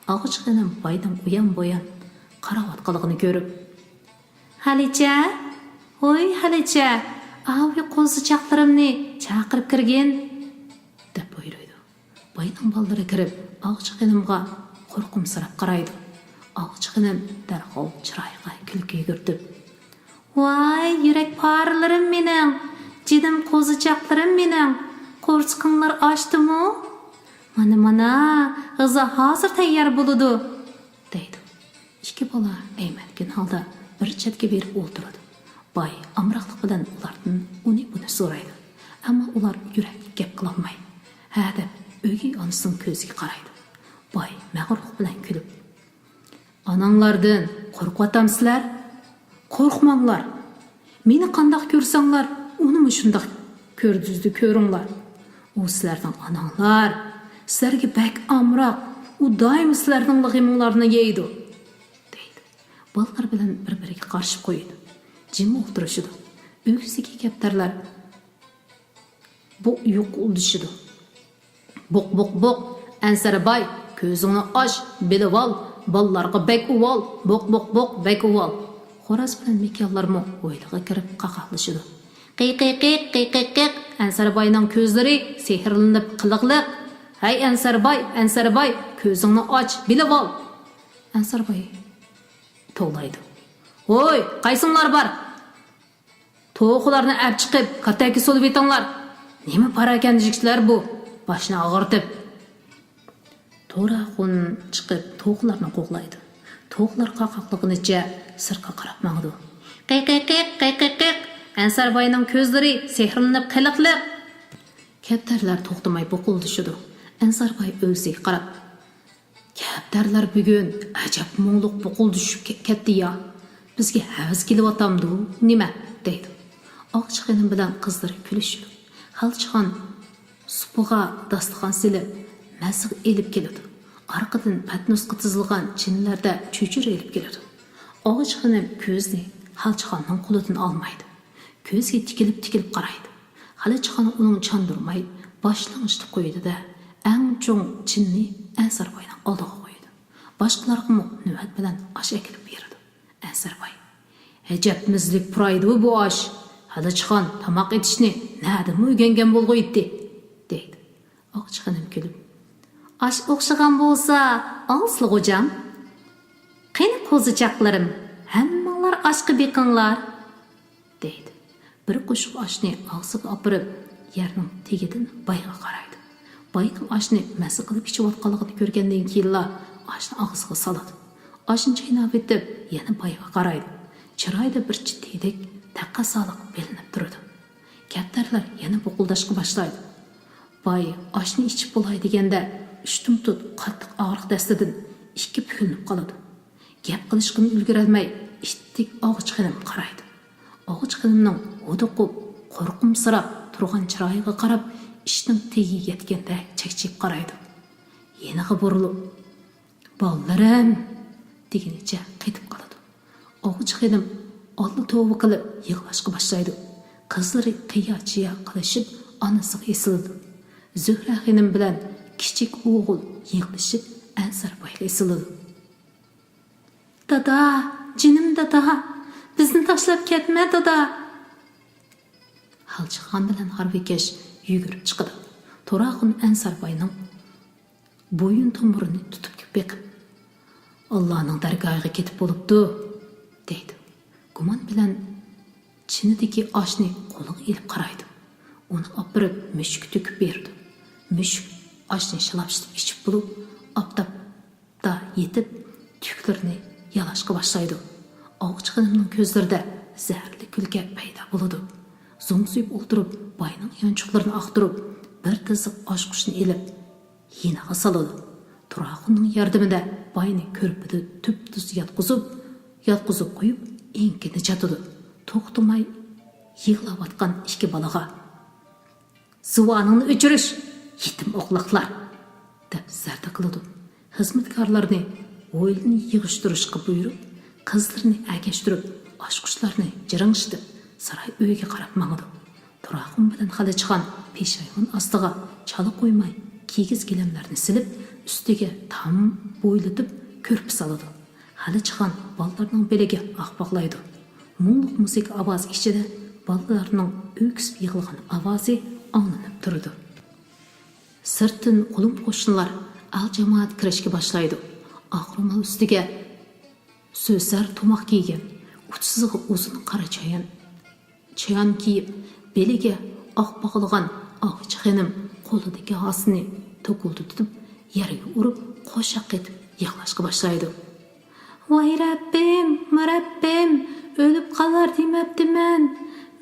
ئاغىچى خېنىم باينىڭ ئۇيان-بۇيان قاراۋاتقانلىقىنى كۆرۈپ، خالىچە، ھوي خالىچە، ئاۋۇ قوزىچاقلىرىمنى چاقىرىپ كىرگىن، دەپ بۇيرۇيدۇ. باينىڭ بالىلىرى كىرىپ، ئاغىچى خېنىمغا قورقۇمسىراپ قارايدۇ. ئاغىچى خېنىم دەرھال چىرايىغا كۈلكە يۈگۈرتۈپ، ۋاي، يۈرەك پارىلىرىم مېنىڭ، جېنىم قوزىچاقلىرىم مېنىڭ، قورسىقىڭلار ئاچتىمۇ؟ مانا، مانا، غىزا ھازىر تەييار بولىدۇ، دەيدۇ. ئىككى بالا ئەيمەنگەن ھالدا بىر چەتكە بېرىپ ئولتۇرىدۇ. باي ئامراقلىق بىلەن ئۇلاردىن ئۇنى-بۇنى سورايدۇ. ئەمما ئۇلار يۈرەكلىك گەپ قىلالماي، ھە دەپ ئۆگەي ئانىسىنىڭ كۆزىگە قارايدۇ. باي مەغرۇرلۇق بىلەن كۈلۈپ، ئاناڭلاردىن قورقۇۋاتامسىلەر؟ قورقماڭلار. مېنى قانداق كۆرسەڭلار، ئۇنىمۇ شۇنداق كۆزىدە كۆرۈڭلار. ئۇ سىلەرنىڭ ئاناڭلار، سىلەرگە بەك ئامراق، ئۇ دائىم سىلەرنىڭلا غېمىڭلارنى يەيدۇ، دەيدۇ. بالىلار بىلەن بىر-بىرىگە قارىشىپ قويىدۇ. جىم ئولتۇرۇشىدۇ. ئۆگزىگە كەپتەرلەر بوق يوق ئۇلىشىدۇ. بوق، بوق، بوق، ئەنسەرباي، كۆزۈڭنى ئاچ، بىلىۋال، بالىلارغا بەك ئۇۋال، بوق، بوق، بوق، بەك ئۇۋال. خوراز بىلەن مېكىيانلارمۇ ھويلىغا كىرىپ قاقاقلىشىدۇ. قىقىقىق، قىقىقىق، ئەنسەرباينىڭ كۆزلىرى سېھىرلىنىپ قىلىقلىق. ھەي ئەنسەرباي، ئەنسەرباي، كۆزۈڭنى ئاچ، بىلىۋال. ئەنسەرباي توۋلايدۇ. ھوي، قايسىڭلار بار؟ توخۇلارنى ئەپ چىقىپ، كاتەككە سولىۋېتىڭلار. نېمە پاراكەندىچىلەر بۇ، باشنى ئاغرىتىپ؟ تۇراخۇن چىقىپ توخۇلارنى قوغلايدۇ. توخۇلار قاقاقلىغىنىچە سىرتقا قاراپ ماڭىدۇ. قىقىقىق، قىقىقىق، ئەنسەرباينىڭ كۆزلىرى سېھىرلىنىپ قىلىقلىق. كەپتەرلەر توختىماي بۇقۇلدىشىدۇ. ئەنسەرباي ئۆگزىگە قاراپ، كەپتەرلەر بۈگۈن ئەجەب مۇڭلۇق بۇقۇلدىشىپ كە-، كەتتى يا. بىزگە ھەۋىسى كېلىۋاتامدۇ نېمە؟ دەيدۇ. ئاغىچ خېنىم بىلەن قىزلىرى كۈلۈشىدۇ. خەلچىخان سۇپىغا داستىخان سېلىپ، مەسىگە ئېلىپ كېلىدۇ. ئارقىدىن پەتنۇسقا تىزىلغان چىنىلەردە چۆچۈرە ئېلىپ كېلىدۇ. ئاغىچ خېنىم كۆزىنى خەلچىخاننىڭ قولىدىن ئالمايدۇ. كۆزىگە تىكىلىپ-تىكىلىپ قارايدۇ. خەلچىخان ئۇنىڭ چاندۇرماي، باشلىڭىچتا قويىدۇ-دە، ئەڭ چوڭ چىنىنى ئەنسەرباينىڭ ئالدىغا قويىدۇ. باشقىلارغىمۇ نۆۋەت بىلەن ئاش ئەكېلىپ بېرىدۇ. ئەنسەرباي، ئەجەب مەززىلىك پۇرايدۇ بۇ ئاش. خەلچىخان تاماق ئېتىشنى نەدىمۇ ئۆگەنگەن بولغۇيتتى، دەيدۇ. ئاغىچ خېنىم كۈلۈپ، ئاش ئوخشىغان بولسا، ئالسىلا غوجام. قېنى قوزىچاقلىرىم، ھەممىڭلار ئاشقا بېقىڭلار. دەيدۇ. بىر قوشۇق ئاشنى ئاغزىغا ئاپىرىپ، يەرنىڭ تېگىدىن بايغا قارايدۇ. باينىڭ ئاشنى مەززە قىلىپ ئىچىۋاتقانلىقىنى كۆرگەندىن كېيىنلا ئاشنى ئاغزىغا سالىدۇ. ئاشنى چايناۋېتىپ، يەنە بايغا قارايدۇ. چىرايىدا بىر جىددىيلىك، تەقەززالىق بىلىنىپ تۇرىدۇ. كەپتەرلەر يەنە بۇقۇلداشقا باشلايدۇ. باي ئاشنى ئىچىپ بولاي دېگەندە، ئۈچتىن تۇت قاتتىق ئاغرىق دەستىدىن ئىككى پۈكۈلۈنۈپ قالىدۇ. گەپ قىلىشقىمۇ ئۈلگۈرەلمەي، ئىتتىك ئاغىچ خېنىمغا قارايدۇ. ئاغىچ خېنىمنىڭ ھودۇقۇپ، قورقۇمسىراپ تۇرغان چىرايىغا قاراپ، ئىشنىڭ تېگىگە يەتكەندەك چەكچىيىپ قارايدۇ. يېنىغا بۇرۇلۇپ، «بالىلىرىم!» دېگىنىچە قېتىپ قالىدۇ. ئاغىچ خېنىم ئاللا توۋا قىلىپ يىغلاشقا باشلايدۇ. قىزلىرى قىيا-چىيا قىلىشىپ ئانىسىغا ئېسىلىدۇ. زۆھرە خېنىم بىلەن كىچىك ئوغۇل يىغلىشىپ ئەنسەربايغا ئېسىلىدۇ. «دادا، جېنىم دادا، بىزنى تاشلاپ كەتمە، دادا!» خەلچىخان بىلەن ھارۋىكەش يۈگۈرۈپ چىقىدۇ. تۇراخۇن ئەنسەرباينىڭ بويۇن تومۇرىنى تۇتۇپ بېقىپ، «ئاللانىڭ دەرگاھىغا كېتىپ بولۇپتۇ» دەيدۇ. گۇمان بىلەن چىنىدىكى ئاشنى قولىغا ئېلىپ قارايدۇ. ئۇنى ئاپىرىپ مۈشۈككە تۆكۈپ بېرىدۇ. مۈشۈك ئاشنى شىلاپشىتىپ ئىچىپ بولۇپ، ئاپتاپتا يېتىپ، تۈكلىرىنى يالاشقا باشلايدۇ. ئاغىچ خېنىمنىڭ كۆزلىرىدە زەھەرلىك كۈلكە پەيدا بولىدۇ. زوڭزىيىپ ئولتۇرۇپ، باينىڭ يانچۇقلىرىنى ئاختۇرۇپ، بىر تىزىق ئاچقۇچنى ئېلىپ، يېنىغا سالىدۇ. تۇراخۇننىڭ ياردىمىدە باينى كۆرپىدە تۈپتۈز ياتقۇزۇپ، ياتقۇزۇپ قويۇپ، ئېڭىكىنى چاتىدۇ. توختىماي يىغلاۋاتقان ئىككى بالىغا، «زۇۋانىڭنى ئۆچۈرۈش، يېتىم ئوغلاقلار!» دەپ زەردە قىلىدۇ. خىزمەتكارلارنى ھويلىنى يىغىشتۇرۇشقا بۇيرۇپ، قىزلىرىنى ئەگەشتۈرۈپ، ئاچقۇچلارنى جىرىڭشىتىپ، ساراي ئۆيىگە قاراپ ماڭىدۇ. تۇراخۇن بىلەن خەلىچخان پېشايۋان ئاستىغا چالا قويماي كىگىز گىلەملەرنى سېلىپ، ئۈستىگە تام بويلىتىپ كۆرپە سالىدۇ. خەلىچخان بالىلارنىڭ بېلىگە ئاق باغلايدۇ. مۇڭلۇق مۇزىكا ئاۋازى ئىچىدە بالىلارنىڭ ئۆكسۈپ يىغلىغان ئاۋازى ئاڭلىنىپ تۇرىدۇ. سىرتتىن قولۇم-قوشنىلار، ئەل-جامائەت كىرىشكە باشلايدۇ. ئاق رومال ئۈستىگە سۆسەر تۇماق كىيگەن، ئۇچىسىغا ئۇزۇن قارا چايان، چايان كىيىپ، بېلىگە ئاق باغلىغان ئاغىچ خېنىم قولىدىكى ھاسىنى توكۇلدىتىپ يەرگە ئۇرۇپ، قوشاق قېتىپ يىغلاشقا باشلايدۇ. «ۋاي رەببىم، رەببىم، ئۆلۈپ قالار دېمەپتىمەن،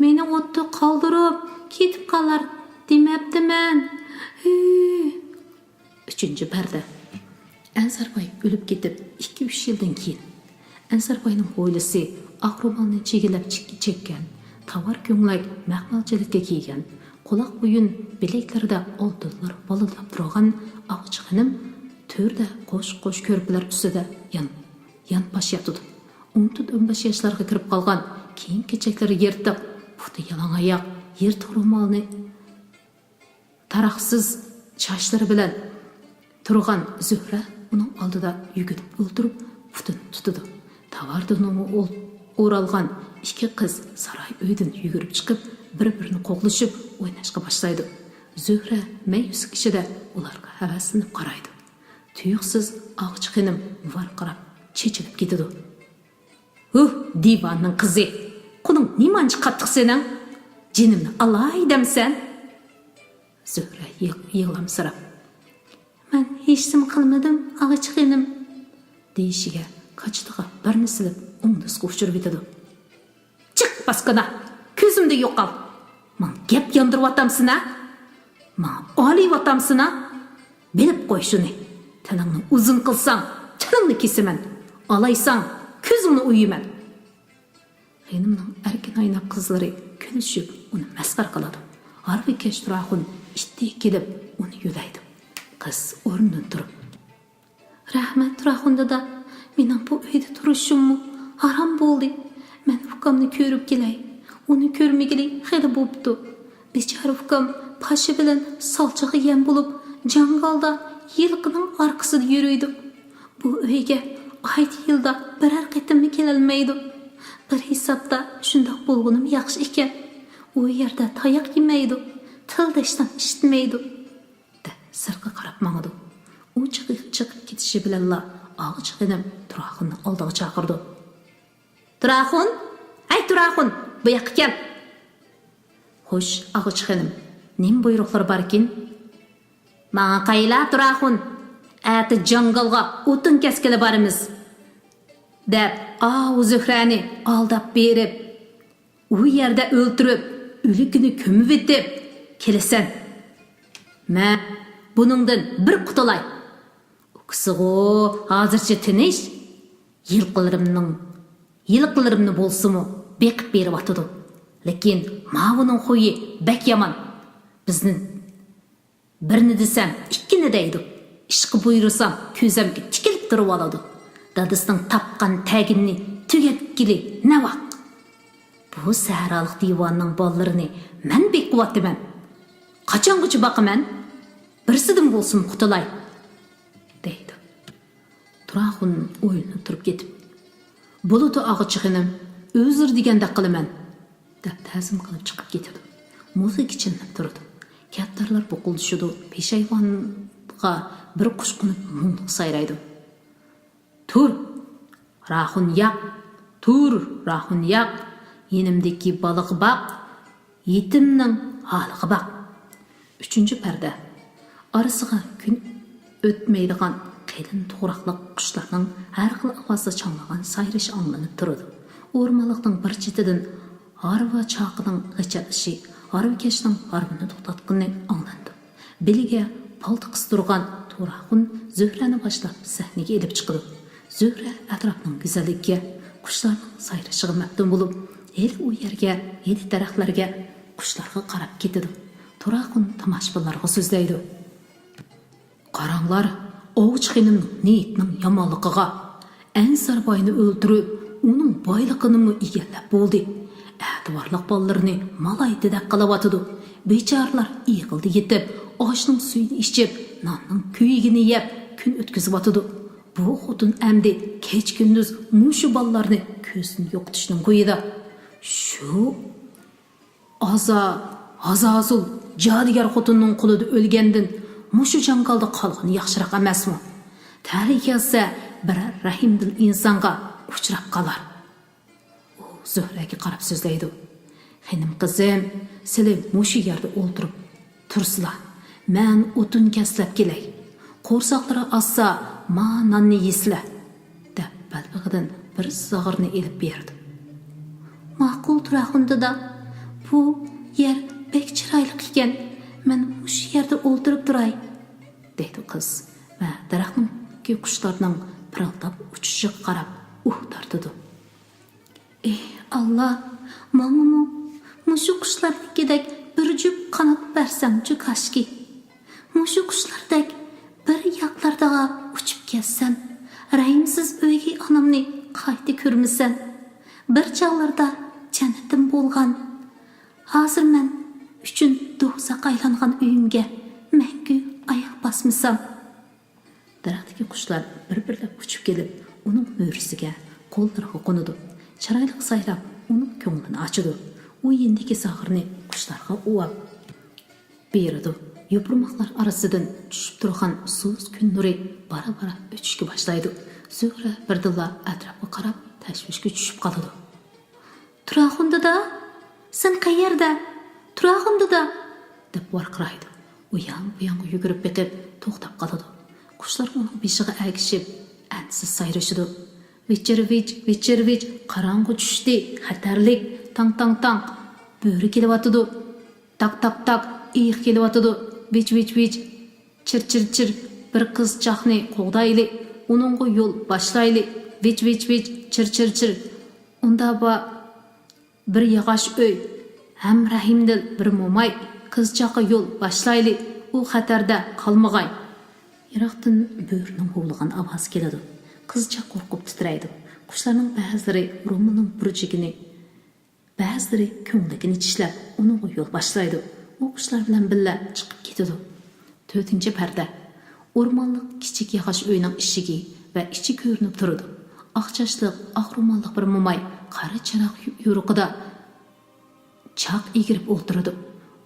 مېنى ئوتتا قالدۇرۇپ كېتىپ قالار دېمەپتىمەن، ھۈ!» ئۈچىنچى پەردە. ئەنسەرباي ئۆلۈپ كېتىپ ئىككى-ئۈچ يىلدىن كېيىن، ئەنسەرباينىڭ ھويلىسى ئاق رومالنى چىگىلەپ چىك-، چەككەن، تاۋار كۆڭلەك مەخمەل جىلىتكە كىيگەن، قۇلاق بويۇن بىلەكلىرىدە ئالتۇنلار بالىلداپ تۇرغان ئاغىچ خېنىم تۆردە قوش-قوش كۆرپىلەر ئۈستىدە يان-، يانپاش ياتىدۇ. ئون تۆت، ئون بەش ياشلارغا كىرىپ قالغان، كىيىم-كېچەكلىرى يىرتىق، پۇتى يالاڭ ئاياق، يىرتىق رومالنى تاراقسىز چاچلىرى بىلەن تۇرغان زۆھرە ئۇنىڭ ئالدىدا يۈگۈرۈپ ئولتۇرۇپ، پۇتىنى تۇتىدۇ. تاۋاردىنغا ئول-، ئورالغان ئىككى قىز ساراي ئۆيدىن يۈگۈرۈپ چىقىپ، بىر-بىرىنى قوغلىشىپ ئويناشقا باشلايدۇ. زۆھرە مەيۈسلۈك ئىچىدە ئۇلارغا ھەۋەسلىنىپ قارايدۇ. تۇيۇقسىز ئاغىچ خېنىم ۋارقىراپ چېچىلىپ كېتىدۇ. «ھۇھ، دىۋانىنىڭ قىزى! قولۇڭ نېمانچە قاتتىق سېنىڭ؟ جېنىمنى ئالاي دەمسەن؟» زۆھرە يىغ-، يىغلامسىراپ، مەن ھېچنېمە قىلمىدىم، ئاغىچى خېنىم، دېيىشىگە كاچىتىغا بىرنى سېلىپ ئوڭدىسىغا ئۇچۇرۇۋېتىدۇ. چىق، پاسكىنا! كۆزۈمدىن يوقال! ماڭا گەپ ياندۇرۇۋاتامسىنا؟ ماڭا ئالىيىۋاتامسىنا؟ بىلىپ قوي شۇنى! تىلىڭنى ئۇزۇن قىلساڭ، تىلىڭنى كېسىمەن! ئالايساڭ، كۆزۈڭنى ئويىمەن! خېنىمنىڭ ئەركىن ئايناق قىزلىرى كۈلۈشۈپ ئۇنى مەسخىرە قىلىدۇ. ھارۋىكەش تۇراخۇن ئىتتىك كېلىپ ئۇنى يۆلەيدۇ. قىز ئورنىدىن تۇرۇپ، رەھمەت، تۇراخۇن دادا، مېنىڭ بۇ ئۆيدە تۇرۇشۇممۇ ھارام بولدى. مەن ئۇكامنى كۆرۈپ كېلەي. ئۇنى كۆرمىگىلى خېلى بوپتۇ. بىچارە ئۇكام پاشا بىلەن سالچىغا يەم بولۇپ، جاڭگالدا يىلقىنىڭ ئارقىسىدا يۈرىدۇ. بۇ ئۆيگە ئايدا يىلدا بىرەر قېتىممۇ كېلەلمەيدۇ. بىر ھېسابتا شۇنداق بولغىنىمۇ ياخشى ئىكەن. ئۇ يەردە تاياق يېمەيدۇ، تىلداشنى ئىشىتمەيدۇ، دەپ سىرتقا قاراپ ماڭىدۇ. ئۇ چىقىپ، چىقىپ كېتىشى بىلەنلا ئاغىچى خېنىم تۇراخۇننى ئالدىغا چاقىرىدۇ. تۇراخۇن! ھەي، تۇراخۇن! بۇ ياققا كەل! خوش، ئاغىچى خېنىم، نېمە بۇيرۇقلىرى باركىن؟ ماڭا قايلا، تۇراخۇن! ئەتە جاڭگالغا ئوتۇن كەسكىلى بارىمىز، دەپ ئاۋۇ زۆھرەنى ئالداپ بېرىپ، ئۇ يەردە ئۆلتۈرۈپ، ئۆلۈكىنى كۆمۈۋېتىپ كېلىسەن. مەن بۇنىڭدىن بىر قۇتۇلاي. ئۇكىسىغۇ ھازىرچە تىنچ. يىلقىلىرىمنىڭ، يىلقىلىرىمنى بولسىمۇ بېقىپ بېرىۋاتىدۇ. لېكىن ماۋۇنىڭ خۇيى بەك يامان. بىزنى بىرنى دېسەم، ئىككىنى دەيدۇ. ئىشقا بۇيرۇسام، كۆزەمگە تىكىلىپ تۇرۇۋالىدۇ. دادىسىنىڭ تاپقان تەگىنىنى تۈگەتكىلى نەۋاق. بۇ سەھرالىق دىۋاننىڭ بالىلىرىنى مەن بېقىۋاتىمەن. قاچانغىچە باقىمەن؟ بىرسىدىن بولسىمۇ قۇتۇلاي، دەيدۇ. تۇراخۇن ئويلىنىپ تۇرۇپ كېتىپ، بولىدۇ، ئاغىچى خېنىم، ئۆزلىرى دېگەندەك قىلىمەن، دەپ تەزىم قىلىپ چىقىپ كېتىدۇ. مۇزىكا چېلىنىپ تۇرىدۇ. كەپتەرلەر بۇقۇلدىشىدۇ. پېشايۋانغا بىر قۇش قونۇپ مۇڭلۇق سايرايدۇ. تۇر، راخۇن ياق، تۇر، راخۇن ياق، يېنىمدىكى بالىغا باق، يېتىمنىڭ ھالىغا باق. ئۈچىنچى پەردە. ئارىسىغا كۈن ئۆتمەيدىغان قېلىن توغراقلىق قۇشلارنىڭ ھەر خىل ئاۋازدا چاڭلىغان سايرىشى ئاڭلىنىپ تۇرىدۇ. ئورمانلىقنىڭ بىر چېتىدىن ھارۋا چاقىنىڭ غىچىرلىشى، ھارۋىكەشنىڭ ھارۋىنى توختاتقىنى ئاڭلىنىدۇ. بېلىگە پالتا قىستۇرغان تۇراخۇن زۆھرەنى باشلاپ سەھنىگە ئېلىپ چىقىدۇ. زۆھرە ئەتراپنىڭ گۈزەللىكىگە، قۇشلارنىڭ سايرىشىغا مەپتۇن بولۇپ، ھېلى ئۇ يەرگە، ھېلى دەرەخلەرگە، قۇشلارغا قاراپ كېتىدۇ. تۇراخۇن تاماشىبىنلارغا سۆزلەيدۇ. قاراڭلار، ئاۋچى خېنىم نىيىتنىڭ يامانلىقىغا، ئەنسار باينى ئۆلتۈرۈپ، ئۇنىڭ بايلىقىنىمۇ ئىگىلەپ بولدى. ئەتىۋارلىق بالىلىرىنى مالايتىدەك قىلىۋاتىدۇ. بىچارىلار ئېغىلدا يېتىپ، ئاشنىڭ سۈيىنى ئىچىپ، ناننىڭ كۆيۈكىنى يەپ، كۈن ئۆتكۈزۈۋاتىدۇ. بۇ خوتۇن ئەمدى كېچە-كۈندۈز مۇشۇ بالىلارنى كۆزدىن يوقىتىشنىڭ كويىدا. شۇ ئازا، ئازازۇل جادۇگەر خوتۇننىڭ قولىدا ئۆلگەندىن مۇشۇ جاڭگالدا قالغىنى ياخشىراق ئەمەسمۇ؟ تەلىيى كەلسە، بىرەر رەھىمدىل ئىنسانغا ئۇچراپ قالار. ئۇ زۆھرەگە قاراپ سۆزلەيدۇ. خېنىم قىزىم، سىلى مۇشۇ يەردە ئولتۇرۇپ تۇرسىلا، مەن ئوتۇن كەسلەپ كېلەي. قورساقلىرى ئاچسا، ما ناننى يېسىلە، دەپ بەلبېغىدىن بىر زاغرىنى ئېلىپ بېرىدۇ. ماقۇل، تۇراخۇن دادا، بۇ يەر بەك چىرايلىق ئىكەن، مەن مۇشۇ يەردە ئولتۇرۇپ تۇراي، دەيدۇ قىز ۋە دەرەخنىڭكى قۇشلارنىڭ پىرىلداپ ئۇچۇشىغا قاراپ ئۇھ تارتىدۇ. ئېھ، ئاللا، ماڭىمۇ مۇشۇ قۇشلارنىڭكىدەك بىر جۈپ قانات بەرسەڭچۇ كاشكى. مۇشۇ قۇشلاردەك بىر ياقلاردىغا ئۇچۇپ كەتسەم، رەھىمسىز ئۆيگەي ئانامنى قايتا كۆرمىسەم. بىر چاغلاردا جەننىتىم بولغان، ھازىر مەن ئۈچۈن دوزاخ ئايلانغان ئۆيۈمگە مەڭگۈ ئاياغ باسمىسام. دەرەختىكى قۇشلار بىر-بىرلەپ ئۇچۇپ كېلىپ، ئۇنىڭ مۈرىسىگە، قوللىرىغا قونىدۇ. چىرايلىق سايراپ، ئۇنىڭ كۆڭلىنى ئاچىدۇ. ئۇ يېنىدىكى زاغرىنى قۇشلارغا ئۇۋاپ بېرىدۇ. يوپۇرماقلار ئارىسىدىن چۈشۈپ تۇرغان سۇس كۈن نۇرى بارا-بارا ئۆچۈشكە باشلايدۇ. زۆھرە بىردىنلا ئەتراپقا قاراپ تەشۋىشكە چۈشۈپ قالىدۇ. تۇراخۇن دادا، سەن قەيەردە؟ تۇراخۇن دادا! دەپ ۋارقىرايدۇ. ئۇيان-بۇيانغا يۈگۈرۈپ بېقىپ توختاپ قالىدۇ. قۇشلار ئۇنىڭ بېشىغا ئەگىشىپ ئەنسىز سايرىشىدۇ. ۋىچىرۋىچ، ۋىچىرۋىچ، قاراڭغۇ چۈشتى، خەتەرلىك، تاڭ تاڭ تاڭ، بۆرە كېلىۋاتىدۇ، تاك تاك تاك، ئېيىق كېلىۋاتىدۇ، ۋىچ ۋىچ ۋىچ، چىر چىر چىر، بىر قىزچاقنى قوغدايلى، ئۇنىڭغا يول باشلايلى، ۋىچ ۋىچ ۋىچ، چىر چىر چىر. ئۇندا بار بىر ياغاچ ئۆي، ھەم رەھىمدىل بىر موماي، قىزچاققا يول باشلايلى، ئۇ خەتەردە قالمىغاي. يىراقتىن بۆرىنىڭ ھۇۋلىغان ئاۋازى كېلىدۇ. قىزچاق قورقۇپ تىترەيدۇ. قۇشلارنىڭ بەزىلىرى رومىنىڭ بۇرجىكىنى، بەزىلىرى كۆڭلىكىنى چىشلەپ، ئۇنىڭغا يول باشلايدۇ. ئۇ قۇشلار بىلەن بىللە چىقىپ كېتىدۇ. تۆتىنچى پەردە. ئورمانلىق كىچىك ياغاچ ئۆينىڭ ئىشىكى ۋە ئىچى كۆرۈنۈپ تۇرىدۇ. ئاق چاچلىق، ئاق روماللىق بىر موماي قارا چىراغ يورۇقىدا چاق ئېگىرىپ ئولتۇرىدۇ.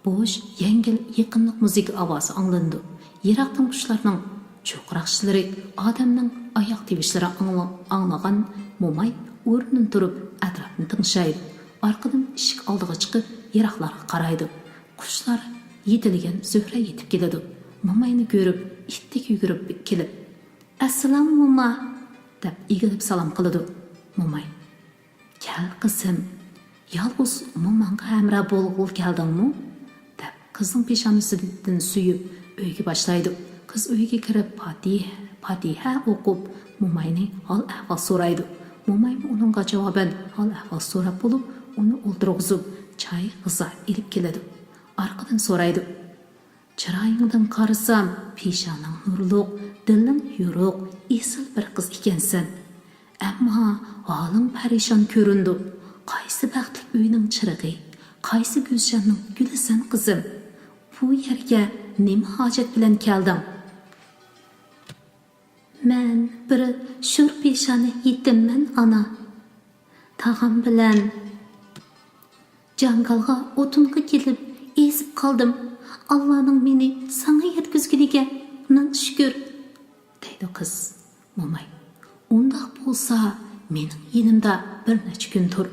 بوش، يەڭگىل، يېقىملىق مۇزىكا ئاۋازى ئاڭلىنىدۇ. يىراقتىن قۇشلارنىڭ چوقراقلىشلىرى، ئادەمنىڭ ئاياق تىۋىشلىرى ئاڭلا-، ئاڭلىغان موماي ئورنىدىن تۇرۇپ ئەتراپنى تىڭشايدۇ. ئارقىدىن ئىشىك ئالدىغا چىقىپ يىراقلارغا قارايدۇ. قۇشلار يېتىلىگەن زۆھرە يېتىپ كېلىدۇ. موماينى كۆرۈپ ئىتتىك يۈگۈرۈپ كېلىپ، «ئەسسالامۇ موما!» دەپ ئېگىلىپ سالام قىلىدۇ. موماي، «كەل قىزىم، يالغۇز موماڭغا ھەمراھ بولغىلى كەلدىڭمۇ؟» دەپ قىزنىڭ پېشانىسىدىن سۆيۈپ ئۆيگە باشلايدۇ. قىز ئۆيگە كىرىپ پاتىھە، پاتىھە ئوقۇپ موماينى ھال ئەھۋال سورايدۇ. مومايمۇ ئۇنىڭغا جاۋابەن ھال ئەھۋال سوراپ بولۇپ ئۇنى ئولتۇرغۇزۇپ چاي غىزا ئېلىپ كېلىدۇ. ئارقىدىن سورايدۇ. چىرايىڭدىن قارىسام، پېشانەڭ نۇرلۇق، دىلىڭ يورۇق، ئېسىل بىر قىز ئىكەنسەن. ئەمما ھالىڭ پەرىشان كۆرۈنىدۇ. قايسى بەختلىك ئۆينىڭ چىرىغى، قايسى گۈلشەننىڭ گۈلىسەن قىزىم؟ بۇ يەرگە نېمە ھاجەت بىلەن كەلدىڭ؟ مەن بىر شور پېشانە يېتىممەن، ئانا. تاغام بىلەن جاڭگالغا ئوتۇنغا كېلىپ ئېزىپ قالدىم. ئاللانىڭ مېنى ساڭا يەتكۈزگىنىگە مىڭ شۈكۈر، دەيدۇ قىز. موماي، ئۇنداق بولسا مېنىڭ يېنىمدا بىر نەچچە كۈن تۇر.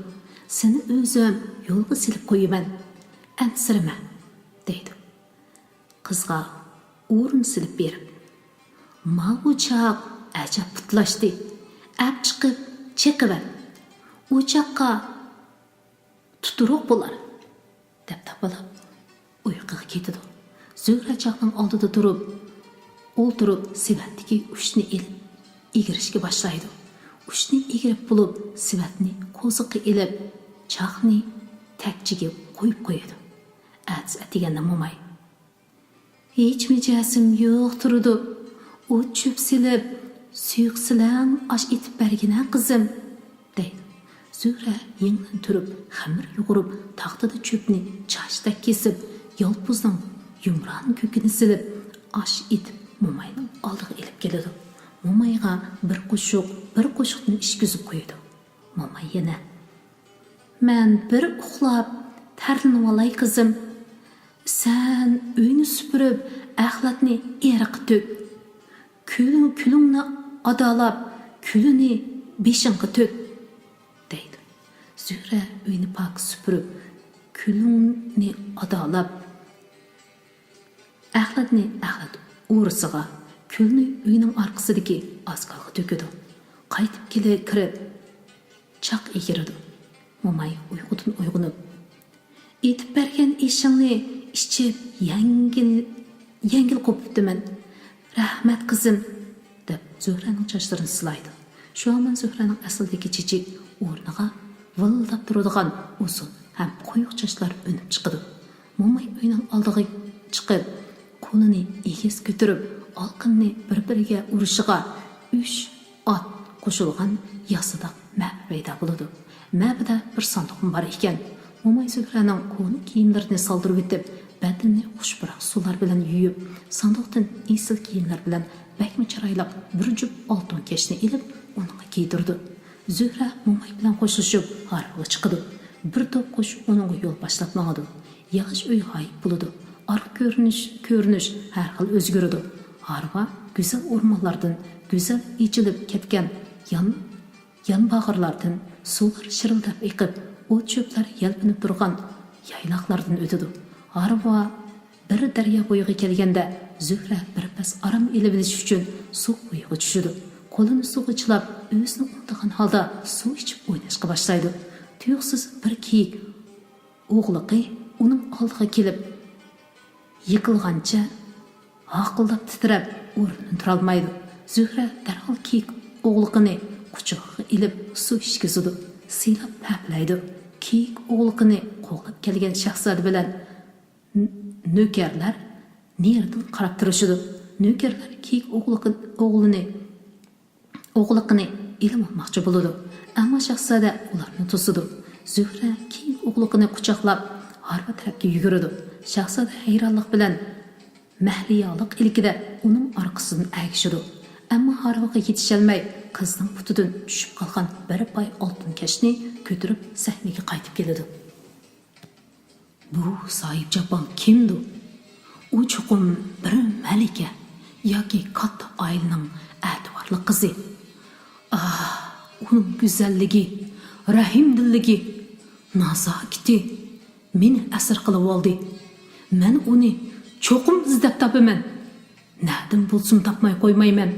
سېنى ئۆزۈم يولغا سېلىپ قويىمەن. ئەنسىرىمە، دەيدۇ. قىزغا ئورۇن سېلىپ بېرىپ، ماۋۇ چاق ئەجەب پۇتلاشتى. ئەپ چىقىپ چېقىۋەت. ئۇ چاققا تۇتۇرۇق بولار، دەپ تاپىلاپ ئۇيقۇغا كېتىدۇ. زۆھرە چاقنىڭ ئالدىدا تۇرۇپ، ئولتۇرۇپ سېۋەتتىكى ئۇچنى ئېلىپ ئېگىرىشكە باشلايدۇ. ئۇچنى ئېگىرىپ بولۇپ سېۋەتنى قورسىقىغا ئېلىپ چاقنى تەكچىگە قويۇپ قويىدۇ. ئەتىسى ئەتىگەندە موماي، ھېچ مىجەسىم يوق تۇرىدۇ. ئوت چۆپ سېلىپ، سۇيۇق سىلەڭ ئاش ئېتىپ بەرگىنە قىزىم، دەيدۇ. زۆھرە يېڭىدىن تۇرۇپ خېمىر يۇغۇرۇپ، تاختىدا چۆپنى چاچتەك كېسىپ، يالپۇزنىڭ يۇمران كۆكىنى سېلىپ، ئاش ئېتىپ موماينىڭ ئالدىغا ئېلىپ كېلىدۇ. مومايغا بىر قوشۇق، بىر قوشۇقتىن ئىچكۈزۈپ قويىدۇ. موماي يەنە، مەن بىر ئۇخلاپ تەرلىنىۋالاي قىزىم. سەن ئۆينى سۈپۈرۈپ ئەخلەتنى ئېرىققا تۆك. كۈل-، كۈلۈڭنى ئادالاپ كۈلىنى بېشىڭغا تۆك، دەيدۇ. زۆھرە ئۆينى پاكىز سۈپۈرۈپ كۈلۈڭنى ئادالاپ ئەخلەتنى ئەخلەت ئورىسىغا، كۈلنى ئۆينىڭ ئارقىسىدىكى ئاسكالغا تۆكىدۇ. قايتىپ كېلىپ كىرىپ، چاق ئېگىرىدۇ. موماي ئۇيقۇدىن ئويغىنىپ، ئېتىپ بەرگەن ئېشىڭنى ئىچىپ يەڭگىل، يەڭگىل قوپۇپتىمەن. رەھمەت، قىزىم، دەپ زۆھرەنىڭ چاچلىرىنى سىلايدۇ. شۇ ھامان زۆھرەنىڭ ئەسلىدىكى چېچى ئورنىغا ۋىلىلداپ تۇرىدىغان ئۇزۇن ھەم قويۇق چاچلار ئۈنۈپ چىقىدۇ. موماي ئۆينىڭ ئالدىغا چىقىپ، قولىنى ئېگىز كۆتۈرۈپ، ئالىقىنىنى بىر-بىرىگە ئۇرۇشىغا ئۈچ ئات قوشۇلغان ياسىداق مەپە پەيدا بولىدۇ. مەپىدە بىر ساندۇقمۇ بار ئىكەن. موماي زۆھرەنىڭ كونا كىيىملىرىنى سالدۇرۇۋېتىپ، بەدىنىنى خۇش پۇراق سۇلار بىلەن يۇيۇپ، ساندۇقتىن ئېسىل كىيىملەر بىلەن بەكمۇ چىرايلىق بىر جۈپ ئالتۇن كەشنى ئېلىپ، ئۇنىڭغا كىيدۈرىدۇ. زۆھرە موماي بىلەن خوشلىشىپ، ھارۋىغا چىقىدۇ. بىر توپ قۇش ئۇنىڭغا يول باشلاپ ماڭىدۇ. ياغاچ ئۆي غايىب بولىدۇ. ئارقا كۆرۈنۈش، كۆرۈنۈش ھەر خىل ئۆزگىرىدۇ. ھارۋا گۈزەل ئورمانلاردىن گۈزەل ئېچىلىپ كەتكەن يان، يان باغرىلاردىن سۇلار شىرىلداپ ئېقىپ، ئوت-چۆپلەر يەلپۈنۈپ تۇرغان يايلاقلاردىن ئۆتىدۇ. ھارۋا بىر دەريا بويىغا كەلگەندە، زۆھرە بىر پەس ئارام ئېلىۋېلىش ئۈچۈن سۇ بويىغا چۈشىدۇ. قولىنى سۇغا چىلاپ، ئۆزىنى ئۇنتۇغان ھالدا سۇ ئىچىپ ئويناشقا باشلايدۇ. تۇيۇقسىز بىر كېيىك ئوغلىقى ئۇنىڭ ئالدىغا كېلىپ يىقىلغانچە ھاقىلداپ تىترەپ، ئورنىدىن تۇرالمايدۇ. زۆھرە دەرھال كېيىك ئوغلىقىنى قۇچىقىغا ئېلىپ سۇ ئىچكۈزىدۇ. سىلاپ ھەپىلەيدۇ. كېيىك ئوغلىقىنى قوغلاپ كەلگەن شاھزادە بىلەن ن-، نۆكەرلەر نېرىدىن قاراپ تۇرۇشىدۇ. نۆكەرلەر كېيىك ئوغلىقى-، ئوغلىنى، ئوغلىقىنى ئېلىۋالماقچى بولىدۇ. ئەمما شاھزادە ئۇلارنى توسىدۇ. زۆھرە كېيىك ئوغلىقىنى قۇچاقلاپ، ھارۋا تەرەپكە يۈگۈرىدۇ. شاھزادە ھەيرانلىق بىلەن مەھلىيالىق ئىلكىدە ئۇنىڭ ئارقىسىدىن ئەگىشىدۇ. ئەمما ھارۋىغا يېتىشەلمەي، قىزنىڭ پۇتىدىن چۈشۈپ قالغان بىر پاي ئالتۇن كەشنى كۆتۈرۈپ سەھنىگە قايتىپ كېلىدۇ. بۇ ساھىبجاپاڭ كىمدۇ؟ ئۇ چوقۇم بىر مەلىكە ياكى كاتتا ئائىلىنىڭ ئەتىۋارلىق قىزى. ئاھ، ئۇنىڭ گۈزەللىكى، رەھىمدىللىكى، نازاكىتى مېنى ئەسىر قىلىۋالدى. مەن ئۇنى چوقۇم ئىزدەپ تاپىمەن. نەدىن بولسىمۇ تاپماي قويمايمەن.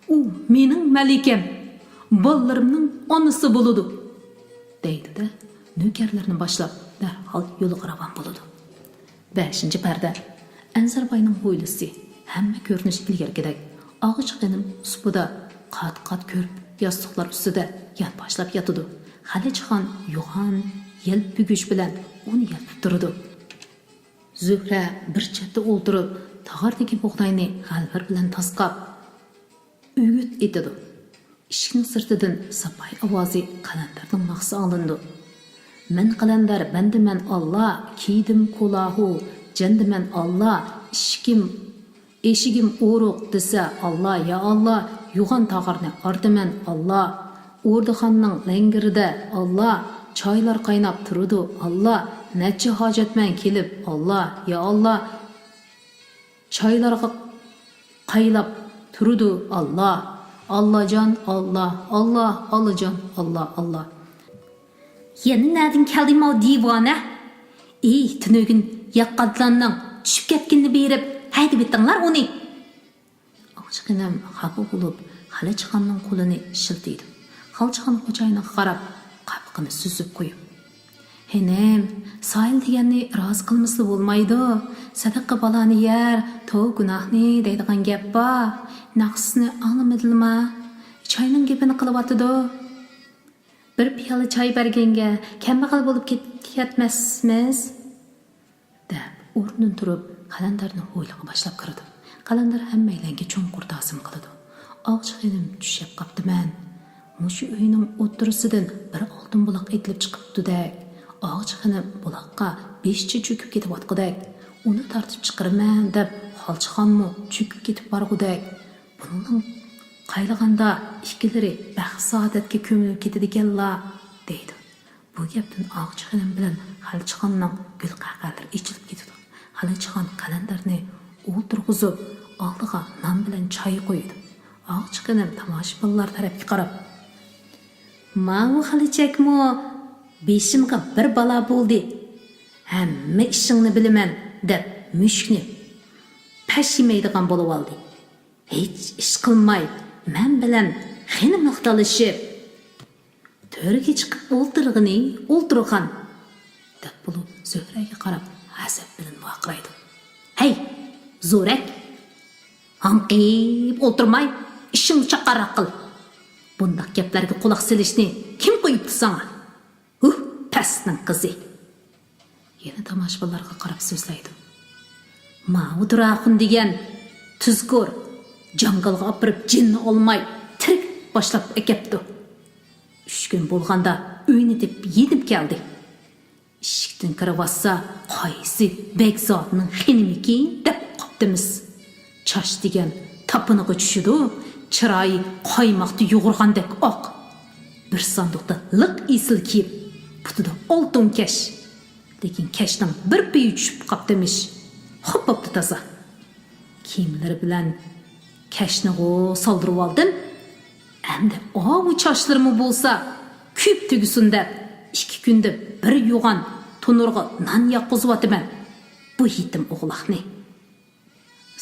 ئۇ مېنىڭ مەلىكەم، بالىلىرىمنىڭ ئانىسى بولىدۇ، دەيدۇ-دە، نۆكەرلىرىنى باشلاپ، دەرھال يولىغا راۋان بولىدۇ. بەشىنچى پەردە. ئەنزەرباينىڭ ھويلىسى. ھەممە كۆرۈنۈش ئىلگىرىكىدەك. ئاغىچ خېنىم سۇپىدا قات-قات كۆرپە ياستۇقلار ئۈستىدە يانباشلاپ ياتىدۇ. خەلىچخان يوغان يەلپۈگۈچ بىلەن ئۇنى يەلپۈپ تۇرىدۇ. زۆھرە بىر چەتتە ئولتۇرۇپ، تاغاردىكى بۇغداينى غەلۋەر بىلەن تاسقاپ، ئۆگۈت ئېتىدۇ. ئىشىكنىڭ سىرتىدىن ساپاي ئاۋازى قەلەندەرنىڭ ناخشىسى ئاڭلىنىدۇ. مەن قەلەندەر، بەندىمەن ئاللا، كىيدىم كولاھۇ، جەندىمەن ئاللا، ئىشىكىم، ئېشىكىم ئورۇق دېسە ئاللا، يا ئاللا، يوغان تاغارنى ئارتىمەن ئاللا، ئوردىخاننىڭ لەڭگىرىدە ئاللا، چايلار قايناپ تۇرىدۇ ئاللا، نەچچە ھاجەتمەن كېلىپ ئاللا، يا ئاللا، چايلارغا قايلاپ تۇرىدۇ ئاللا. ئاللاجان ئاللا، ئاللا، ئاللاجان ئاللا، ئاللا. يەنە نەدىن كەلدى ماۋۇ دىۋانە؟ ئى، تۈنۈگۈن ياققانلارنىڭ چۈشۈپ كەتكىنىنى بېرىپ ھەيدىۋېتىڭلار ئۇنى. ئاغىچ خېنىم خاپا بولۇپ، خەلىچخاننىڭ قولىنى شىلتىيدۇ. خەلىچخان خوجايىنىغا قاراپ، قاپىقىنى سۈزۈپ قويۇپ، خېنىم، ساھىل دېگەننى رازى قىلمىسىلا بولمايدۇ. سەدىقە بالانى يەر، توۋا گۇناھنى دەيدىغان گەپ بار. ناخشىسىنى ئاڭلىمىدىلىما؟ چاينىڭ گېپىنى قىلىۋاتىدۇ. بىر پىيالە چاي بەرگەنگە كەمبەغەل بولۇپ كېتىپ كەتمەسمىز؟ دەپ، ئورنىدىن تۇرۇپ، قەلەندەرنى ھويلىغا باشلاپ كىرىدۇ. قەلەندەر ھەممەيلەنگە چوڭقۇر تازىم قىلىدۇ. ئاغىچ خېنىم چۈش يەپ قاپتىمەن. مۇشۇ ئۆينىڭ ئوتتۇرىسىدىن بىر ئالتۇن بۇلاق ئېتىلىپ چىقىپتۇدەك. ئاغىچ خېنىم بۇلاققا بېشىچە چۆكۈپ كېتىۋاتقۇدەك. ئۇنى تارتىپ چىقىرىمەن دەپ، خالچىخانمۇ چۆكۈپ كېتىپ بارغۇدەك. بۇنىڭنىڭ قايلىغاندا ئىككىلىرى بەخت-سائادەتكە كۆمۈلۈپ كېتىدىكەنلا، دەيدۇ. بۇ گەپتىن ئاغىچ خېنىم بىلەن خەلچىخاننىڭ گۈل قەھقەلىرى ئېچىلىپ كېتىدۇ. خەلچىخان قەلەندەرنى ئولتۇرغۇزۇپ، ئالدىغا نان بىلەن چاي قويىدۇ. ئاغىچ خېنىم تاماشىبىنلار تەرەپكە قاراپ، ماۋۇ خەلچەكمۇ بېشىمغا بىر بالا بولدى، ھەممە ئىشىڭنى بىلىمەن دەپ مۈشۈكنى پەش يېمەيدىغان بولۇۋالدى. ھېچ ئىش قىلماي، مەن بىلەن خېنىملىق تالىشىپ، تۆرگە چىقىپ ئولتۇرغىنى ئولتۇرغان، دەپ بولۇپ زۆھرەگە قاراپ غەزەپ بىلەن ۋارقىرايدۇ. ھەي، زورەك! ھاڭقىپ ئولتۇرماي، ئىشىڭنى چاققانراق قىل. بۇنداق گەپلەرگە قۇلاق سېلىشنى كىم قويۇپتۇ ساڭا؟ ھۇھ، پەسنىڭ قىزى! يەنە تاماشىبىنلارغا قاراپ سۆزلەيدۇ. ماۋۇ دۇراخۇن دېگەن تۇزكور جاڭگالغا ئاپىرىپ جېنىنى ئالماي تىرىك باشلاپ ئەكەپتۇ. ئۈچ كۈن بولغاندا ئۆينى تېپىپ يېنىپ كەلدى. ئىشىكتىن كىرىۋاتسا، قايسى بەگزادىنىڭ خېنىمىكىن دەپ قاپتىمىز. چاچ دېگەن تاپىنىغا چۈشىدۇ، چىرايى قايماقتا يۇغۇرغاندەك ئاق. بىر ساندۇقتا لىق ئېسىل كىيىم، پۇتىدا ئالتۇن كەش. لېكىن كەشنىڭ بىر پېيى چۈشۈپ قاپتىمىش. خوپ بوپتۇ تازا. كىيىملىرى بىلەن كەشنىغۇ سالدۇرۇۋالدىم. ئەمدى ئاۋۇ چاچلىرىمۇ بولسا كۆپ تۈگىسۇن دەپ، ئىككى كۈندە بىر يوغان تونۇرغا نان ياققۇزۇۋاتىمەن. بۇ يېتىم ئوغلاقنى.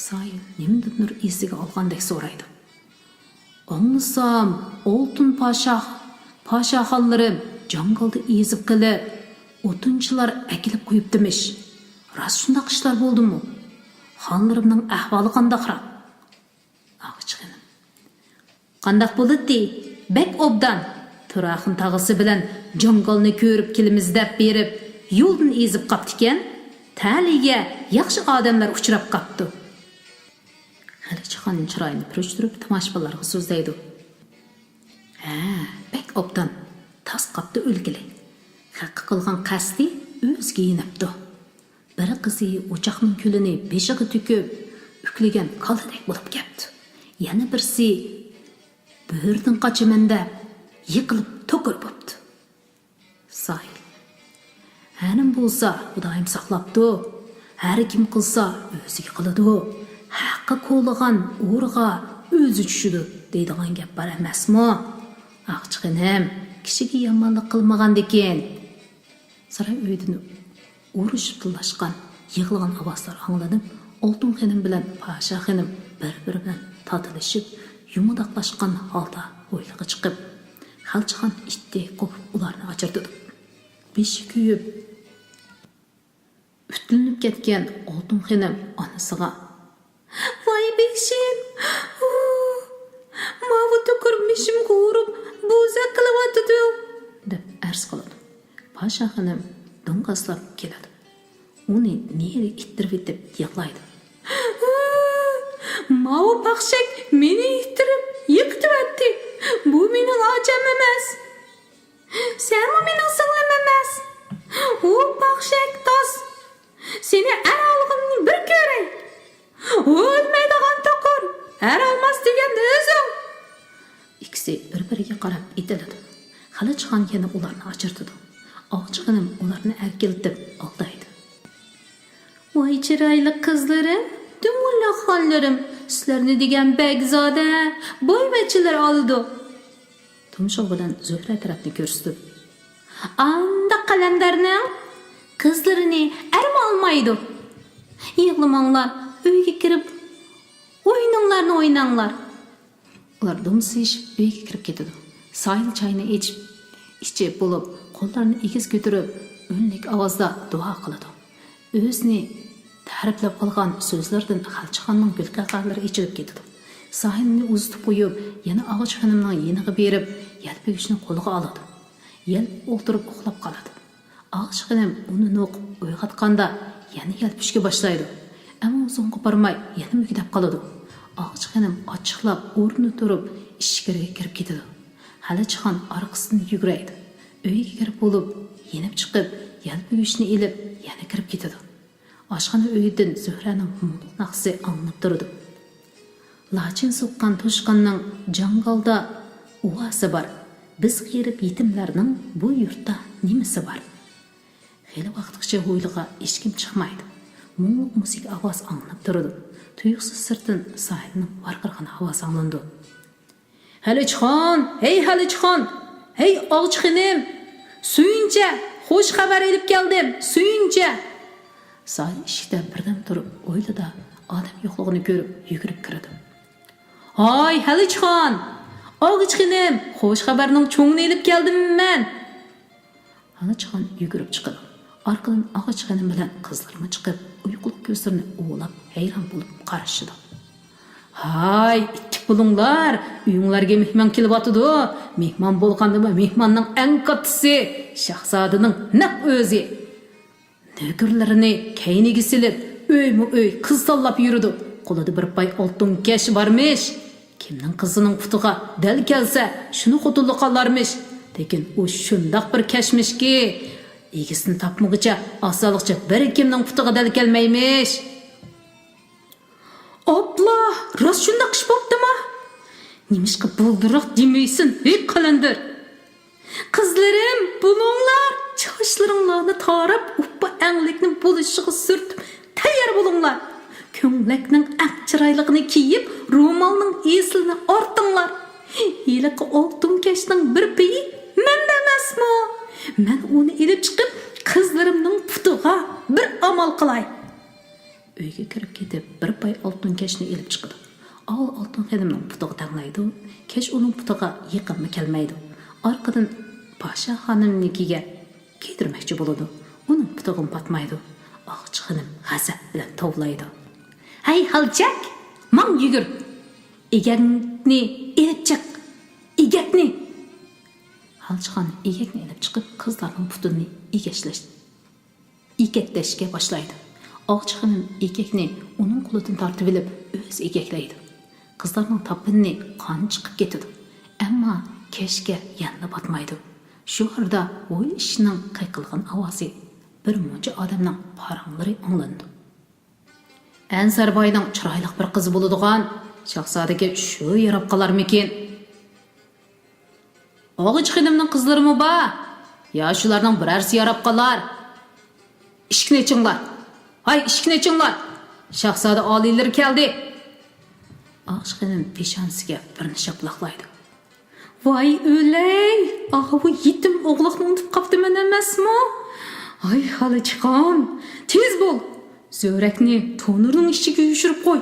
ساھىل نېمىدۇر ئېسىگە ئالغاندەك سورايدۇ. ئاڭلىسام، ئالتۇن پاشا، پاشاخانلىرىم جاڭگالدا ئېزىپ قېلىپ، ئوتۇنچىلار ئەكېلىپ قويۇپتىمىش. راست شۇنداق ئىشلار بولدىمۇ؟ خانلىرىمنىڭ ئەھۋالى قانداقراق؟ ئاغىچ خېنىم. قانداق بولاتتى؟ بەك ئوبدان. تۇراخۇن تاغىسى بىلەن جاڭگالنى كۆرۈپ كېلىمىز دەپ بېرىپ، يولدىن ئېزىپ قاپتىكەن. تەلىيىگە ياخشى ئادەملەر ئۇچراپ قاپتۇ. خەلىچخان چىرايىنى پۈرۈشتۈرۈپ، تاماشىبىنلارغا سۆزلەيدۇ. ھە، بەك ئوبدان. تاس قاپتۇ ئۆلگىلى. خەققە قىلغان قەستى ئۆزىگە يېنىپتۇ. بىر قىزى ئوچاقنىڭ كۈلىنى بېشىغا تۆكۈپ، ئۈكلىگەن كالىدەك بولۇپ كەپتۇ. يەنە بىرسى بۆرىدىن قاچىمەن دەپ، يىقىلىپ توكۇر بوپتۇ. ساھىل. ھەنىم بولسا خۇدايىم ساقلاپتۇ. ھەر كىم قىلسا ئۆزىگە قىلىدۇ. ھەققە كولىغان ئورىغا ئۆزى چۈشىدۇ دەيدىغان گەپ بار ئەمەسمۇ؟ ئاغىچ خېنىم، كىشىگە يامانلىق قىلمىغاندىكىن. ساراي ئۆيىدىن ئۇرۇشۇپ تىللاشقان، يىغلىغان ئاۋازلار ئاڭلىنىپ، ئالتۇن خېنىم بىلەن پاشا خېنىم بىر-بىرى بىلەن تاتىلىشىپ، يۇمىداقلاشقان ھالدا ھويلىغا چىقىپ، خەلچىخان ئىتتىك قوپۇپ ئۇلارنى ئاجرىتىدۇ. بېشى كۆيۈپ، ئۈتۈنلىنىپ كەتكەن ئالتۇن خېنىم ئانىسىغا، ۋاي بېشىم! ھۇ! ماۋۇ تۆكۈر مېشىمغا ئۇرۇپ، بوزەك قىلىۋاتىدۇ! دەپ ئەرز قىلىدۇ. پاشا خېنىم دوڭغاسلاپ كېلىدۇ. ئۇنى نېرى ئىتتىرىۋېتىپ يىغلايدۇ. ھۇ! ماۋۇ پاخشەك مېنى ئىتتىرىپ يىقىتىۋەتتى. بۇ مېنىڭ ئاچام ئەمەس. سەنمۇ مېنىڭ سىڭلىم ئەمەس. ئۇ پاخشەك تاس. سېنى ئەر ئالغىنىنى بىر كۆرەي. ئۆلمەيدىغان توقۇر، ئەر ئالماس دېگەن ئۆزۈڭ. ئىككىسى بىر-بىرىگە قاراپ ئېتىلىدۇ. خەلچىخان يەنە ئۇلارنى ئاجرىتىدۇ. ئاغىچ خېنىم ئۇلارنى ئەركىلىتىپ ئالدايدۇ. ۋاي چىرايلىق قىزلىرىم، دۈمۈرلۈك خانلىرىم، سىلەرنى دېگەن بەگزادە، بويۋەچچىلەر ئالىدۇ. تۇمشۇقى بىلەن زۆھرە تەرەپنى كۆرسىتىپ، ئانداق قەلەندەرنىڭ قىزلىرىنى ئەرمۇ ئالمايدۇ. يىغلىماڭلار، ئۆيگە كىرىپ ئويۇنۇڭلارنى ئويناڭلار. ئۇلار دومسىيىشىپ ئۆيگە كىرىپ كېتىدۇ. ساھىل چاينى ئىچىپ، ئىچىپ بولۇپ، قوللىرىنى ئېگىز كۆتۈرۈپ، ئۈنلۈك ئاۋازدا دۇئا قىلىدۇ. ئۆزىنى تەرىپلەپ قىلغان سۆزلىرىدىن خەلچىخاننىڭ گۈلقەغەلىرى ئېچىلىپ كېتىدۇ. ساھىلنى ئۇزىتىپ قويۇپ، يەنە ئاغىچ خېنىمنىڭ يېنىغا بېرىپ، يەلپۈگۈچنى قولىغا ئالىدۇ. يەلپۈپ ئولتۇرۇپ ئۇخلاپ قالىدۇ. ئاغىچ خېنىم ئۇنى نوقۇپ ئويغاتقاندا، يەنە يەلپۈشكە باشلايدۇ. ئەمما ئۇزۇنغا بارماي، يەنە مۈگدەپ قالىدۇ. ئاغىچ خېنىم ئاچچىقلاپ ئورنىدىن تۇرۇپ، ئىچكىرىگە كىرىپ كېتىدۇ. خەلچىخان ئارقىسىدىن يۈگۈرەيدۇ. ئۆيگە كىرىپ بولۇپ، يېنىپ چىقىپ، يەلپۈگۈچنى ئېلىپ، يەنە كىرىپ كېتىدۇ. ئاشخانا ئۆيىدىن زۆھرەنىڭ مۇڭلۇق ناخشىسى ئاڭلىنىپ تۇرىدۇ. لاچىن سوققان توشقاننىڭ جاڭگالدا ئۇۋاسى بار. بىز غېرىب يېتىملەرنىڭ بۇ يۇرتتا نېمىسى بار؟ خېلى ۋاقىتقىچە ھويلىغا ھېچكىم چىقمايدۇ. مۇڭلۇق مۇزىكا ئاۋازى ئاڭلىنىپ تۇرىدۇ. تۇيۇقسىز سىرتتىن ساھىلنىڭ ۋارقىرىغان ئاۋازى ئاڭلىنىدۇ. ھەلىچخان! ھەي ھەلىچخان! ھەي ئاغىچ خېنىم! سۆيۈنچە! خوش خەۋەر ئېلىپ كەلدىم! سۆيۈنچە! ساھىل ئىشىكتە بىردەم تۇرۇپ، ھويلىدا ئادەم يوقلۇقىنى كۆرۈپ يۈگۈرۈپ كىرىدۇ. ھاي ھەلىچخان! ئاغىچ خېنىم! خوش خەۋەرنىڭ چوڭىنى ئېلىپ كەلدىم مەن! ھەلىچخان يۈگۈرۈپ چىقىدۇ. ئارقىدىن ئاغىچ خېنىم بىلەن قىزلىرىمۇ چىقىپ، ئۇيقۇلۇق كۆزلىرىنى ئۇۋىلاپ، ھەيران بولۇپ قارىشىدۇ. ھاي، ئىتتىك بولۇڭلار، ئۆيۈڭلارگە مېھمان كېلىۋاتىدۇ. مېھمان بولغاندىمۇ مېھماننىڭ ئەڭ كاتتىسى، شاھزادىنىڭ نەق ئۆزى. نۆكۈرلىرىنى كەينىگە سېلىپ، ئۆيمۇ ئۆي قىز تاللاپ يۈرىدۇ. قولىدا بىر پاي ئالتۇن كەش بارمىش. كىمنىڭ قىزىنىڭ پۇتىغا دەل كەلسە، شۇنى خوتۇنلۇق قىلارمىش. لېكىن ئۇ شۇنداق بىر كەشمىشكى، ئىگىسىنى تاپمىغۇچە ئاسانلىقچە بىر كىمنىڭ پۇتىغا دەل كەلمەيمىش. ئاپلا، راست شۇنداق ئىش بوپتىما؟ نېمىشقا بالدۇرراق دېمەيسەن، ھېي قەلەندەر؟ قىزلىرىم، بولۇڭلار، چاچلىرىڭلارنى تاراپ، ئۇپا ئەڭلىكنى بولۇشىغا سۈرتۈپ، تەييار بولۇڭلار. كۆڭلەكنىڭ ئەڭ چىرايلىقىنى كىيىپ، رومالنىڭ ئېسىلىنى ئارتىڭلار. ھېلىقى ئالتۇن كەشنىڭ بىر پېيى مەندە ئەمەسمۇ؟ مەن ئۇنى ئېلىپ چىقىپ، قىزلىرىمنىڭ پۇتىغا بىر ئامال قىلاي. ئۆيگە كىرىپ كېتىپ، بىر پاي ئالتۇن كەشنى ئېلىپ چىقىدۇ. ئاۋۋال ئالتۇن خېنىمنىڭ پۇتىغا تەڭلەيدۇ. كەش ئۇنىڭ پۇتىغا يېقىنمۇ كەلمەيدۇ. ئارقىدىن پاشا خانىمنىڭكىگە كىيدۈرمەكچى بولىدۇ. ئۇنىڭ پۇتىغىمۇ پاتمايدۇ. ئاقچى خېنىم غەزەپ بىلەن توۋلايدۇ. ھەي، ھالچەك! ماڭ يۈگۈر! ئىگەكنى ئېلىپ چىق! ئىگەكنى! ھالچىخان ئىگەكنى ئېلىپ چىقىپ، قىزلارنىڭ پۇتىنى ئىگەشلەش-، ئىگەكلەشكە باشلايدۇ. ئاقچى خېنىم ئىگەكنى ئۇنىڭ قولىدىن تارتىۋېلىپ، ئۆزى ئىگەكلەيدۇ. قىزلارنىڭ تاپىنىنى قان چىقىپ كېتىدۇ. ئەمما كەشكە يەنىلا پاتمايدۇ. شۇ ئارىدا ھوي ئىشنىڭ قىيقىلغان ئاۋازى، بىر مۇنچە ئادەمنىڭ پاراڭلىرى ئاڭلىنىدۇ. ئەنسەر باينىڭ چىرايلىق بىر قىزى بولىدىغان، شاھزادىگە شۇ ياراپ قالارمىكىن؟ ئاغىچ خېنىمنىڭ قىزلىرىمۇ بار. يا شۇلارنىڭ بىرەرسى ياراپ قالار. ئىشىكنى ئېچىڭلار. ھاي، ئىشىكنى ئېچىڭلار. شاھزادە ئالىيلىرى كەلدى. ئاغىچ خېنىم پېشانىسىگە بىرنى شاپىلاقلايدۇ. ۋاي ئۆلەي! ئاۋۇ يېتىم ئوغلاقنى ئۇنتۇپ قاپتىمەن ئەمەسمۇ؟ ھاي خالىچىخان، تېز بول! زۆرەكنى تونۇرنىڭ ئىچىگە يوشۇرۇپ قوي.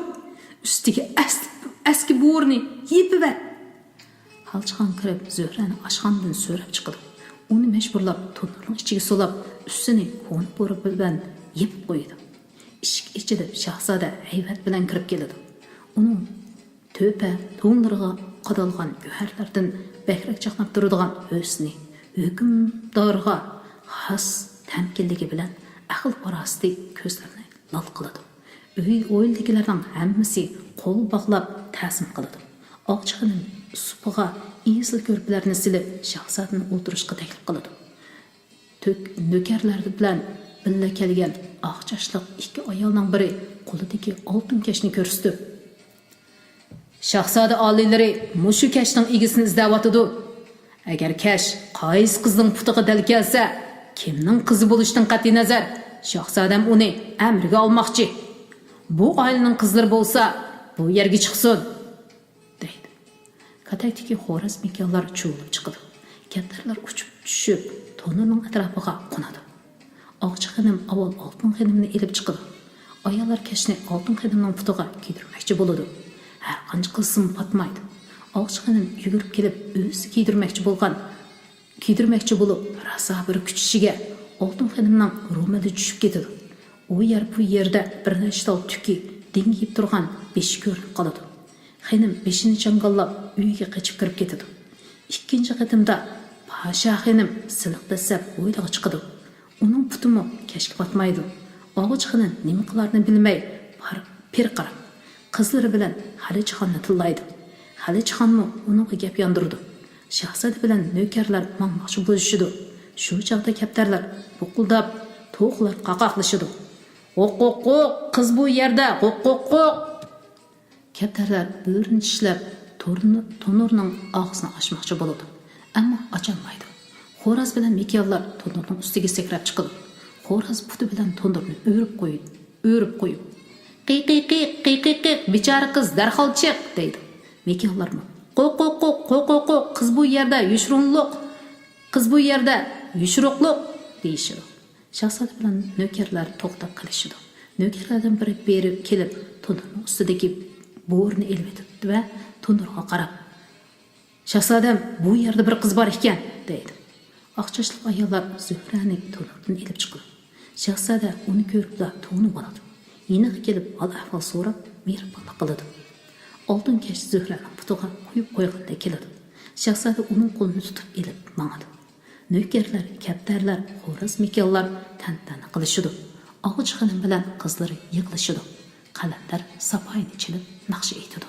ئۈستىگە ئەس-، ئەسكى بورىنى يېپىۋەت. ھالچىخان كىرىپ، زۆھرەنى ئاشخانىدىن سۆرەپ چىقىدۇ. ئۇنى مەجبۇرلاپ تونۇرنىڭ ئىچىگە سولاپ، ئۈستىنى كونا بورا بىلەن يېپىپ قويىدۇ. ئىشىك ئېچىلىپ، شاھزادە ھەيۋەت بىلەن كىرىپ كېلىدۇ. ئۇنىڭ تۆپە تونلىرىغا قادالغان گۆھەرلەردىن بەكرەك چاقناپ تۇرىدىغان ھۆسنى، ھۆكۈمدارغا خاس تەمكىنلىكى بىلەن ئەقىل-پاراسىتى كۆزلەرنى لال قىلىدۇ. ئۆي ھويلىدىكىلەرنىڭ ھەممىسى قول باغلاپ تەزىم قىلىدۇ. ئاغىچ خېنىم سۇپىغا ئېسىل كۆرپىلەرنى سېلىپ، شاھزادىنى ئولتۇرۇشقا تەكلىپ قىلىدۇ. تۆك-، نۆكەرلەر بىلەن بىللە كەلگەن ئاق چاچلىق ئىككى ئايالنىڭ بىرى قولىدىكى ئالتۇن كەشنى كۆرسىتىپ، شاھزادە ئالىيلىرى مۇشۇ كەشنىڭ ئىگىسىنى ئىزدەۋاتىدۇ. ئەگەر كەش قايسى قىزنىڭ پۇتىغا دەل كەلسە، كىمنىڭ قىزى بولۇشىدىن قەتئىينەزەر، شاھزادەم ئۇنى ئەمرىگە ئالماقچى. بۇ ئائىلىنىڭ قىزلىرى بولسا بۇ يەرگە چىقسۇن، دەيدۇ. كاتەكتىكى خوراز مېكىيانلار چۇۋۇلۇپ چىقىدۇ. كەپتەرلەر ئۇچۇپ چۈشۈپ، تونۇرنىڭ ئەتراپىغا قونىدۇ. ئاغىچى خېنىم ئاۋۋال ئالتۇن خېنىمنى ئېلىپ چىقىدۇ. ئاياللار كەشنى ئالتۇن خېنىمنىڭ پۇتىغا كىيدۈرمەكچى بولىدۇ. ھەر قانچە قىلسىمۇ پاتمايدۇ. ئاغىچى خېنىم يۈگۈرۈپ كېلىپ، ئۆزى كىيدۈرمەكچى بولغان، كىيدۈرمەكچى بولۇپ، راسا بىر كۈچىشىگە ئالتۇن خېنىمنىڭ رومىلى چۈشۈپ كېتىدۇ. ئۇ يەر بۇ يەردە بىر نەچچە تال تۈكى دىڭگىيىپ تۇرغان بېشى كۆرۈنۈپ قالىدۇ. خېنىم بېشىنى چاڭگاللاپ، ئۆيگە قېچىپ كىرىپ كېتىدۇ. ئىككىنچى قېتىمدا پاشا خېنىم سىلىق دەسسەپ ھويلىغا چىقىدۇ. ئۇنىڭ پۇتىمۇ كەشكە پاتمايدۇ. ئاغىچ خېنىم نېمە قىلارىنى بىلمەي، پار-، پىرقىراپ، قىزلىرى بىلەن خەلىچىخاننى تىللايدۇ. خەلىچىخانمۇ ئۇنىڭغا گەپ ياندۇرىدۇ. شاھزادە بىلەن نۆكەرلەر ماڭماقچى بولۇشىدۇ. شۇ چاغدا كەپتەرلەر بۇقۇلداپ، توخۇلار قاقاقلىشىدۇ. «غوق، غوق، غوق! قىز بۇ يەردە! غوق، غوق، غوق!» كەپتەرلەر بۆرىنى چىشلەپ، تورنى-، تونۇرنىڭ ئاغزىنى ئاچماقچى بولىدۇ. ئەمما ئاچالمايدۇ. خوراز بىلەن مېكىيانلار تونۇرنىڭ ئۈستىگە سەكرەپ چىقىدۇ. خوراز پۇتى بىلەن تونۇرنى ئۆرۈپ قويۇپ، ئۆرۈپ قويۇپ، «قىقىقىق، قىقىقىق، بىچارە قىز، دەرھال چىق!» دەيدۇ. مېكىيانلارمۇ، «قوق، قوق، قوق، قوق، قوق، قوق، قىز بۇ يەردە يوشۇرۇنلۇق، قىز بۇ يەردە يوشۇرۇقلۇق» دېيىشىدۇ. شاھزادە بىلەن نۆكەرلەر توختاپ قېلىشىدۇ. نۆكەرلەردىن بىرى بېرىپ كېلىپ، تونۇرنىڭ ئۈستىدىكى بورىنى ئېلىۋېتىدۇ ۋە تونۇرغا قاراپ، «شاھزادەم، بۇ يەردە بىر قىز بار ئىكەن» دەيدۇ. ئاق چاچلىق ئاياللار زۆھرەنى تونۇردىن ئېلىپ چىقىدۇ. شاھزادە ئۇنى كۆرۈپلا توۋلىنىۋالىدۇ. يېنىغا كېلىپ ھال-ئەھۋال سوراپ، مېھرىبانلىق قىلىدۇ. ئالتۇن كەش زۆھرەنىڭ پۇتىغا قويۇپ قويغاندەك كېلىدۇ. شاھزادە ئۇنىڭ قولىنى تۇتۇپ ئېلىپ ماڭىدۇ. نۆكەرلەر، كەپتەرلەر، خوراز مېكىيانلار تەنتەنە قىلىشىدۇ. ئاغىچ خېنىم بىلەن قىزلىرى يىغلىشىدۇ. قەلەندەر ساپايىنى چېلىپ ناخشا ئېيتىدۇ.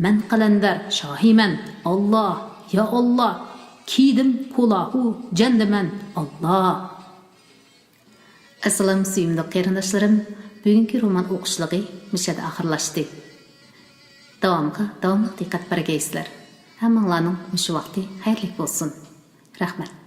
«مەن قەلەندەر شاھىمەن، ئاللا، يا ئاللا، كىيدىم كولاھۇ جەندىمەن، ئاللا.» ئەسسالام سۆيۈملۈك قېرىنداشلىرىم، بۈگۈنكى رومان ئوقۇشلۇقى مۇشۇ يەردە ئاخىرلاشتى. داۋامىغا داۋاملىق دىققەت بەرگەيسىلەر. ھەممىڭلارنىڭ مۇشۇ ۋاقتى خەيرلىك بولسۇن. رەھمەت.